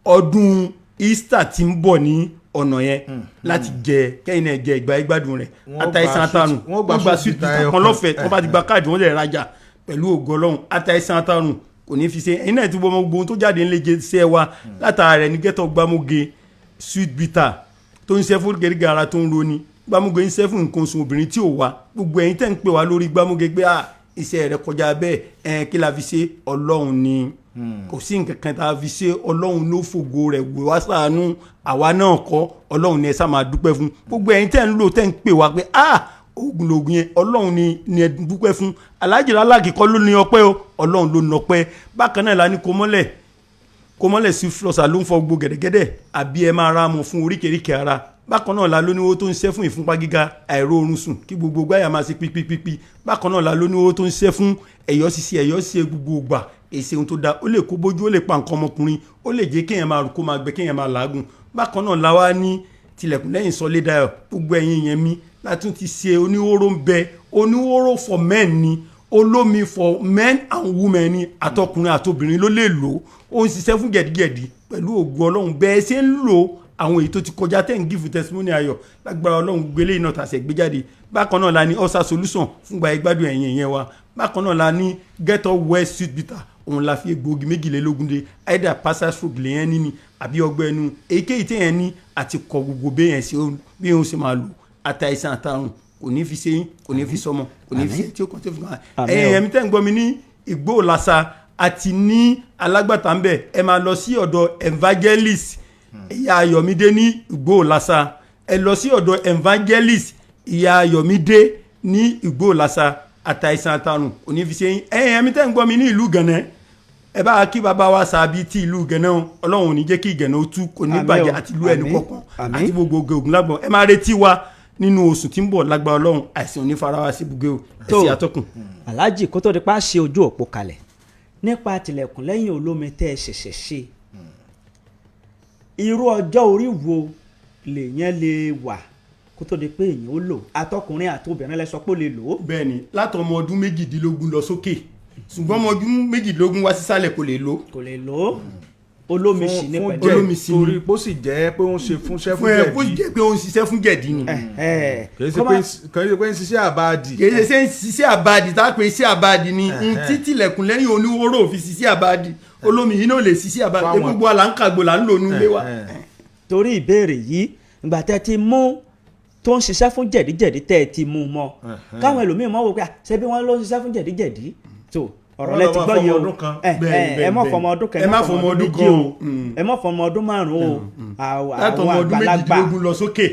ọdún Easter tí ń bọ̀ ní ọ̀nà yẹn láti jẹ kẹ́yìn náà jẹ ìgbà ìgbádùn rẹ̀. Àtàìsàn àtàrùn, wọ́n gba sweet bit kan lọ́fẹ̀ẹ́. Wọ́n bá ti gba káàdì, wọ́n lè rajà pẹ̀lú ògo Ọlọ́run. Àtàìsàn àtàrùn kò ní fi ṣe ẹ̀yin náà ti gbọ́ gbogbo ohun tó jáde nílé iṣẹ́ wa látara rẹ̀ ní gẹ́tọ̀ gbámúge sweet bitter tó ń ṣe fún gẹ́gẹ́ ara tó ń roni, gbámúge ń ṣe fún nǹkan oṣù obìnrin tí ò wá. Gbogbo ẹ̀yin tẹ́ ń pè wá lórí gbámúge pé iṣẹ́ rẹ̀ kọjá bẹ́ẹ̀, ẹ̀ kí la fi ṣe? Ọlọ́run ni, kò sí nǹkan kan tá a fi ṣe. Ọlọ́run ló fògo rẹ̀ wò wá ṣàánú àwa náà kọ́. Ọlọ́run ni ẹ sá máa dúpẹ́ fún. Gbogbo ẹ̀yin tẹ́ ń lò, tẹ́ ń pè wá pé oògùn lògùn yẹn, Ọlọ́run ni ẹ dúpẹ́ fún. Alhaji Rasaki kọ́ ló ní ọpẹ́ o, Ọlọ́run ló ní ọpẹ́. Bákan náà la ní kòmọ́lẹ̀ sí flọ́sà ló ń fọ gbogbo gẹ̀dẹ̀gẹ̀dẹ̀ àbí ẹ máa ra mọ̀ fún oríkèéríkèé ara. Bákan náà la lóníwó tó ń ṣẹ́ fún ìfúnpá gíga, àìróorun sùn, kí gbogbo gbáyà máa ṣe pípípípí. Bákan náà la lóníwó tó ń ṣẹ́ fún ẹ̀yọ́ ṣíṣe, ẹ̀yọ́ ṣe gbogbo ìgbà, èsì ohun tó da, ó lè kó bójú, ó lè pa nǹkan ọmọkùnrin, ó lè jẹ́ kéèyàn máa rù, kó máa gbẹ, kéèyàn máa làágùn. Bákan náà la wá ní tilẹ̀kùn lẹ́yìn sọlé dayọ̀. Gbogbo ẹ̀yin yẹn mi látún ti ṣe oníhóró ń bẹ, oníhóró for men ni, olómi for men and women ni, àtọkùnrin àtobìnrin ló lè lò ó. Ń ṣiṣẹ́ fún gẹ̀dígẹ̀dí pẹ̀lú ògo Ọlọ́run. Bẹ́ẹ̀ ṣe ń lò àwọn èyí tó ti kọjá tẹ̀ ń gífù testimony ayọ̀ lágbára Ọlọ́run, gbélé iná tàṣẹ gbé jáde. Bákan náà la ní ulcer solution fún gba ìgbádùn ẹ̀yìn yẹn wa. Bákan náà la ní get up well sweet bitter, òun la fi egbòogi 22 de either passage stroke lèyẹn ní ni àbí ọgbẹ́ ẹnu èyíkéyìí téèyàn ní àti kọ gbogbo béèyàn ṣe bí òun ṣe máa lò. Àtàìsàn àtàrùn kò ní fi ṣe yín, kò ní fi sọmọ, kò ní fi ṣe tí ó kàn tó fi kàn. Ẹ̀yin ẹ̀mí tẹ́ ń gbọ́ mi ní Ìgbó Làṣà àti ní Alágbàtà ń bẹ̀, ẹ máa lọ sí ọ̀dọ̀ evangelist Ìyá Ayọ̀mídé ní Ìgbó Làṣà. Ẹ lọ sí ọ̀dọ̀ evangelist Ìyá Ayọ̀mídé ní Ìgbó Làṣà. Àtàìsàn àtàrùn kò ní fi ṣe yín. Ẹ̀yin ẹ̀mí tẹ́ ń gbọ́ mi ní ìlú Gànẹ́, ẹ bá kí bàbá wa sàbí tí ìlú Gànẹ́ o. Ọlọ́run ò ní jẹ́ kí Gànẹ́ ó tú, kò ní bàjẹ́ àti ìlú ẹnì kọ̀ọ̀kan àti gbogbo ògùn lágbọ̀n. Ẹ máa retí wa nínú oṣù tí ń bọ̀ lágbára Ọlọ́run. Àìsàn ò ní fara wa sí ibùgbé o. Ẹ sì àtọkùn. Alhaji, kó tó di pa ṣe ojú òpó kalẹ̀ nípa tilẹ̀kùn lẹ́yìn olómi tẹ́ ẹ ṣẹ̀ṣẹ̀ ṣe, irú ọjọ́ orí wo lèèyàn lè wà kó tó di pé èèyàn ó lò? Àtọkùnrin àtobìnrin lẹ sọ pé ó lè lò ó. Bẹ́ẹ̀ni, látọmọ ọdún 18 lọ sókè, ṣùgbọ́n ọmọ ọdún 18 wá sísàlẹ̀ kò lè lò. Kò lè lò ó. Olómi sì ní pẹ̀lú. Olómi sì ní. Torí bó sì jẹ́ pé ó ń ṣe fúnṣẹ́ fún jẹ̀dí. Bó sì jẹ́ pé ó ń ṣiṣẹ́ fún jẹ̀dí ni. Kì í ṣe pé ń ṣiṣẹ́ àbáàdì. Kì í ṣe pé ń ṣiṣẹ́ àbáàdì, tá a pè iṣẹ́ àbáàdì ni. N títí ilẹ̀kùn lẹ́yìn oníwóró fi ṣiṣẹ́ àbáàdì, olómi yìí náà lè ṣiṣẹ́ àbáàdì. Gbogbo àlà ń kàgbò là ń lò nú ilé wa. Torí ìbéèrè yìí, ìgbà tẹ́ ti mú tó ń ṣiṣẹ́ fún jẹ̀díjẹ̀dí tẹ́ ẹ ti mú mọ́, káwọn ẹlòmíín mọ̀ wò pé ṣé bí wọ́n ló ń ṣiṣẹ́ fún jẹ̀díjẹ̀dí tó ọ̀rọ̀ lẹ ti gbọ́ yìí o. Ẹ mọ̀ fọmọ ọdún kan, ẹ má fọmọ ọdún kan o, ẹ mọ̀ fọmọ ọdún 5 o. Àwọn àgbàlagbà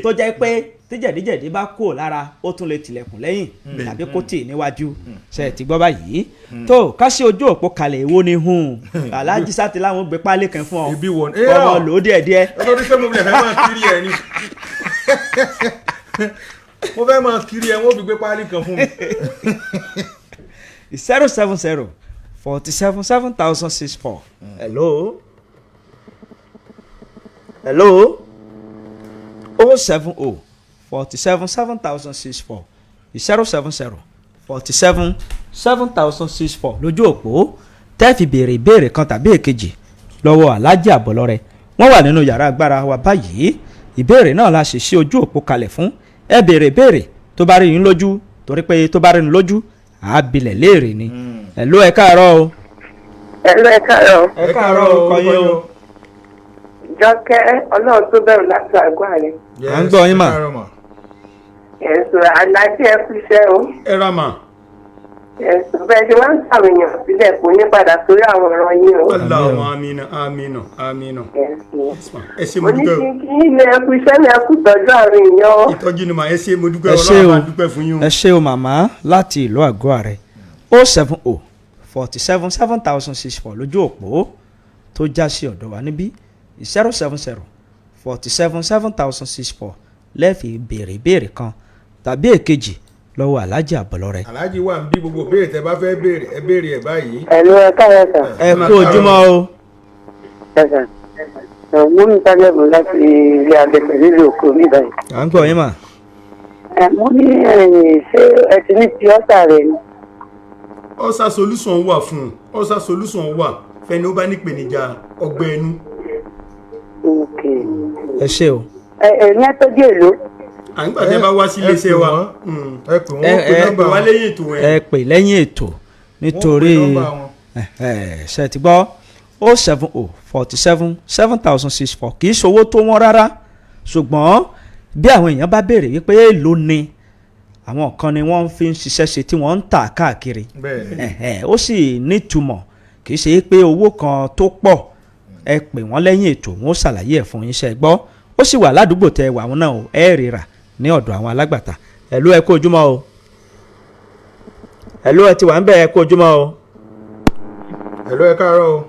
tó jẹ́ pé tí jẹ̀díjẹ̀dí bá kúrò lára ó tún lè tilẹ̀kùn lẹ́yìn tàbí kó tì níwájú. Ṣe ti gbọ́ báyìí? Tó ká sí ojú òpó kalẹ̀, èwo ni hun Alhaji sáti láwọn gbé pálí kan fún ọ ọmọ lò ó díẹ̀díẹ̀. Olórí pé mo fẹ́ máa kiri ẹ ni, mo fẹ́ máa kiri ẹ, wọ́n fi gbé pálí kan fún mi. 070 47 7064. Hello. Hello. 070 47 7064 070 47 7064 lójú òpó tẹ́ fi béèrè ìbéèrè kan tàbí èkejì lọ́wọ́ Alhaji Àbọ̀lọ́rẹ̀. Wọ́n wà nínú yàrá agbára wa báyìí. Ìbéèrè náà la ṣe sí ojú òpó kalẹ̀ fún. Ẹ béèrè ìbéèrè tó bá rí yín lójú, torí pé tó bá rí yín lójú àábilẹ̀ léèrè ni. Hello, ẹ káàárọ̀ o. Hello, ẹ káàárọ̀. Ẹ káàárọ̀ orúkọ yín o. Jọkẹ́ Ọlọ́run tó bẹ̀rù láti àgọ́ àrẹ. À ń gbọ́ yín mà. Ẹ̀sùn Aláàjì, ẹ kú iṣẹ́ o. Ẹ ra mà. Ẹ̀sùn bẹ́ẹ̀ ṣe máa ń sàwọn èèyàn sílẹ̀ kò ní padà sórí àwọn ọ̀rọ̀ yín o. Allahumma amina amina amina. Ẹ ṣé mo Mo ní dúpẹ́ o. kí kí ilé ẹkú iṣẹ́ ní ẹkú tọ́jú àwọn èèyàn o. Ìtọ́jú ni mà, ẹ ṣé mo dúpẹ́, Ẹ ṣé Ọlọ́run o. máa dúpẹ́ fún yín o. Ẹ ṣé o màmá láti ìlú àgọ́ ààrẹ. 070 47 7064 lójú òpó tó já sí ọ̀dọ̀ wa níbí, 070 47 7064 lẹ́ẹ̀fì béèrè ìbéèrè kan tàbí èkejì lọ́wọ́ Alhaji Àbọ̀lọ́rẹ́. Aláàjì wà ń bí, gbogbo béèrè tẹ bá fẹ́ béèrè, ẹ béèrè ẹ̀ báyìí. Ẹ̀lú, ẹ káàárọ̀ sà. Ẹ kú ojúmọ́ o. Ẹ sà. Mo ń tálẹ̀mù láti ilé abẹ́fẹ́ nílùú Òkú mi báyìí. À ń gbọ́ yín mà. Ẹ, mo ní ẹ̀yìn, ṣé ẹ ti ní ti ọ́sà rẹ̀ ni? Ulcer solution wà fún un, ulcer solution wà fẹ́ni ó bá nípèníjà ọgbẹ́ ẹnu. Ẹ ṣé o. Ẹ ẹ ní ẹtọ́jú èlò. À ń gbà tẹ́ bá wá sí iléeṣẹ́ wa. Ẹ pè wọ́n, Ẹ pè nọ́mbà wá wọn. lẹ́yìn ètò ẹ̀. Ẹ pè lẹ́yìn ètò nítorí Wọ́n pè nọ́mbà wọn. Ṣe ti gbọ́, 070 47 7064. Kì í ṣòwò tó wọ́n rárá, ṣùgbọ́n bí àwọn èèyàn bá béèrè wípé èèlò ni, àwọn kan ni wọ́n fi ń ṣiṣẹ́ ṣe tí wọ́n ń tà káàkiri. Bẹ́ẹ̀ni. Ó sì nítumọ̀, kì í ṣe pé owó kan tó pọ̀. Ẹ pè wọ́n lẹ́yìn ètò, wọn ó ṣàlàyé ẹ̀ fún yín. Ṣe gbọ́? Ó sì wà ládùúgbò tẹ wà wọn náà o, ẹ rírà ní ọ̀dọ̀ àwọn alágbàtà. Ẹ̀lú, ẹ kú ojúmọ́ o. Ẹ̀lú, ẹ ti wà ń bẹ̀, ẹ kú ojúmọ́ o. Ẹ̀lú, ẹ káàárọ̀ o.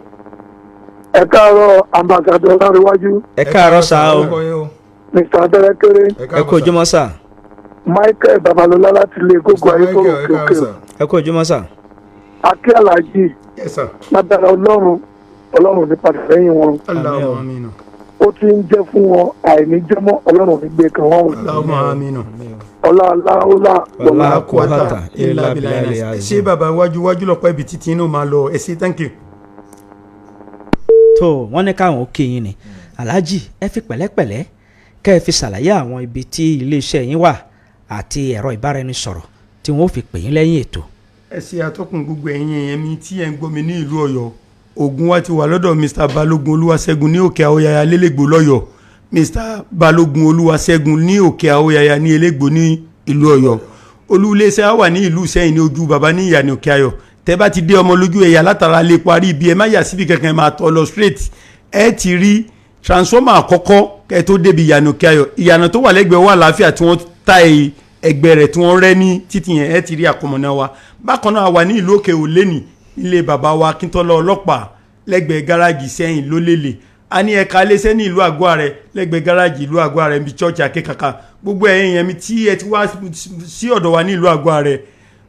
Ẹ káàárọ̀, Ambassador Ọlárẹ̀wájú. Ẹ káàárọ̀ sá o. Orúkọ yín o. Mr Abẹ́rẹ́kẹ́rẹ́. Ẹ kú ojúmọ́ sà. Michael Babalọlá láti ilé gógó ayétòrò Michael, ẹ òkè káàárọ̀ òkè. sà. Ẹ kú ojúmọ́ sà. Akí aláàjì. Yes sir. Lágbára Ọlọ́run, Ọlọ́run ní padà lẹ́yìn wọn. Allahumma amina. Ó ti ń jẹ́ fún wọn, àìní jẹ́mọ́, Ọlọ́run ní gbé kan wọn. Allahumma amina. Ọlá ọlá ọlá. Wala quwwata illa billahi. Ẹ ṣé bàbá, wájú wájú lọ́pọ̀ ibi títí inú máa lọ. Ẹ ṣé, thank you. Tó wọ́n ní káwọn ó kí yín ni. Aláàjì, ẹ fi pẹ̀lẹ́pẹ̀lẹ́ kẹ́ ẹ fi ṣàlàyé àwọn ibi tí iléeṣẹ́ yín wà àti ẹ̀rọ ìbáraẹnisọ̀rọ̀ tí wọ́n ó fi pè yín lẹ́yìn ètò. Ẹ ṣe atọ́kùn, gbogbo ẹ̀yin èèyàn mi tí ẹ̀ ń gbọ́ mi ní ìlú Ọ̀yọ́, oògùn wa ti wà lọ́dọ̀ Mr Balógun Olúwaṣẹ́gun ní Òkè Àwòyàyà lẹ́lẹ́gbò lọ́yọ̀. Mr Balógun Olúwaṣẹ́gun ní Òkè Àwòyàyà ní Elégbò ní ìlú Ọ̀yọ́. Olú iléeṣẹ́ wa wà ní ìlú Ìṣẹ́yìn ní ojú bàbá ní ìyànà Òkè Ayọ̀. Tẹ́ bá ti dé ọmọ lójú ẹ̀yà látara lè parí ibi, ẹ má yà síbi kankan, ẹ máa tọ́ lọ straight, ẹ ti rí transformer àkọ́kọ́ kẹ́ tó débi ìyànà Òkè Ayọ̀, ìyànà tó wà lẹ́gbẹ̀ẹ́ wà láàfíà tí wọ́n ta ẹgbẹ́ rẹ̀ tí wọ́n rẹ́ ní títì yẹn, ẹ ti rí àkọmọ̀nà wa. Bákan náà, a wà ní ìlú Òkè Òlénì, ilé bàbá wa Akíntọ́lá ọlọ́pàá lẹ́gbẹ̀ẹ́ gáràjì sẹ́yìn lólèlè. A ní ẹ̀ka iléeṣẹ́ ní ìlú àgọ́ ààrẹ, lẹ́gbẹ̀ẹ́ gáràjì ìlú àgọ́ ààrẹ níbi church akékaka. Gbogbo ẹ̀yin yẹn mi tí ẹ ti wá sí ọ̀dọ̀ wa ní ìlú àgọ́ ààrẹ,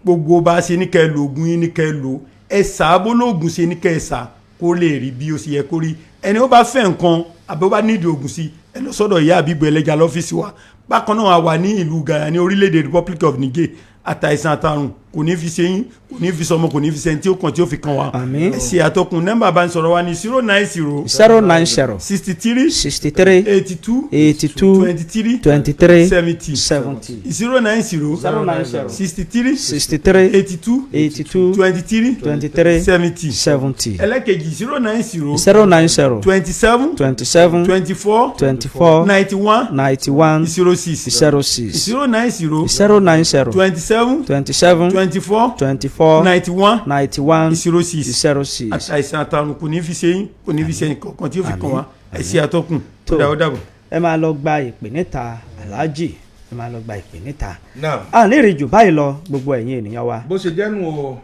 gbogbo bá a ṣe ní kẹ́ ẹ lo oògùn yín ní kẹ́ ẹ lò, ẹ sà á, bó lóògùn ṣe ní kẹ́ ẹ sà kó lè rí bí ó ṣe yẹ kó rí. Ẹni ó bá fẹ́ nǹkan àbí ó bá nídìí oògùn sí, ẹ lọ sọ́dọ̀ ìyá àbígbó ẹlẹ́ja lọ́fíìsì wa. Bákan náà, a wà ní ìlú Gàyà ní orílẹ̀-èdè Republic of Niger. Àtàìsàn àtàrùn kò ní fi ṣe yín, kò ní fi sọmọ, kò ní fi ṣe tí ó kàn tí ó fi kàn wá. Àmín. Ẹ ṣe àtọkùn, nọ́mbà bá ń sọ̀rọ̀ wa ní 090 090 63 63 82 82 23 23 70 70. 090 090 63 63 82 82 23 23 70. 70. Ẹlẹ́kejì, 090 090 27 27 24 24 91 91 06. 06. 090 090 27 27 24 24 91 91 06. 06. Àìsàn àtàrùn kò ní fi ṣe yín, kò ní fi ṣe yín kankan tí ó fi kàn wá. Ẹ ṣe àtọkùn, ó dà, ó dàbọ̀. Ẹ máa lọ gba ìpè níta, Aláàjì, ẹ máa lọ gba ìpè níta. Naam. A ní ìrìjù báyìí lọ, gbogbo ẹ̀yin ènìyàn wa. Bó ṣe jẹ́nu o,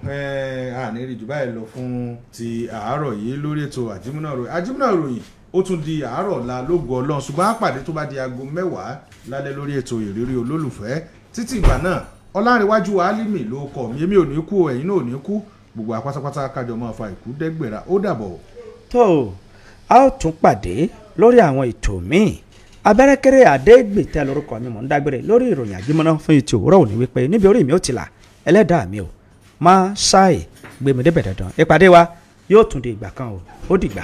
àní rí jù báyìí lọ fún ti àárọ̀ yìí lórí ètò àjímúnà ròyìn. Àjímúnà ròyìn ó tún di àárọ̀ ọ̀la lógo Ọlọ́run, ṣùgbọ́n á pàdé tó bá di aago 10 lálẹ́ lórí ètò Ìrírí Olólùfẹ́. Títí ìgbà náà, Ọlárẹ̀wájú Álímì ló kọ̀ mí. Èmi ò ní kú o, ẹ̀yin náà ò ní kú. Gbogbo apátápátá kájọ máa fa ìkú dẹ́gbẹ̀rà. Ó dàbọ̀. Tó a ó tún pàdé lórí àwọn ètò míì. Abẹ́rẹ́kẹ́rẹ́ Adégbètẹ́ lórúkọ mi, mò ń dágbére lórí ìròyìn àjímọ́ná fún ètò òwúrọ̀ òní wípé níbi orí mi ó ti là, ẹlẹ́dàá mi ò má ṣáì gbé mi débẹ̀ dandan. Ìpàdé wa yóò tún di ìgbà kan o. Ó dìgbà.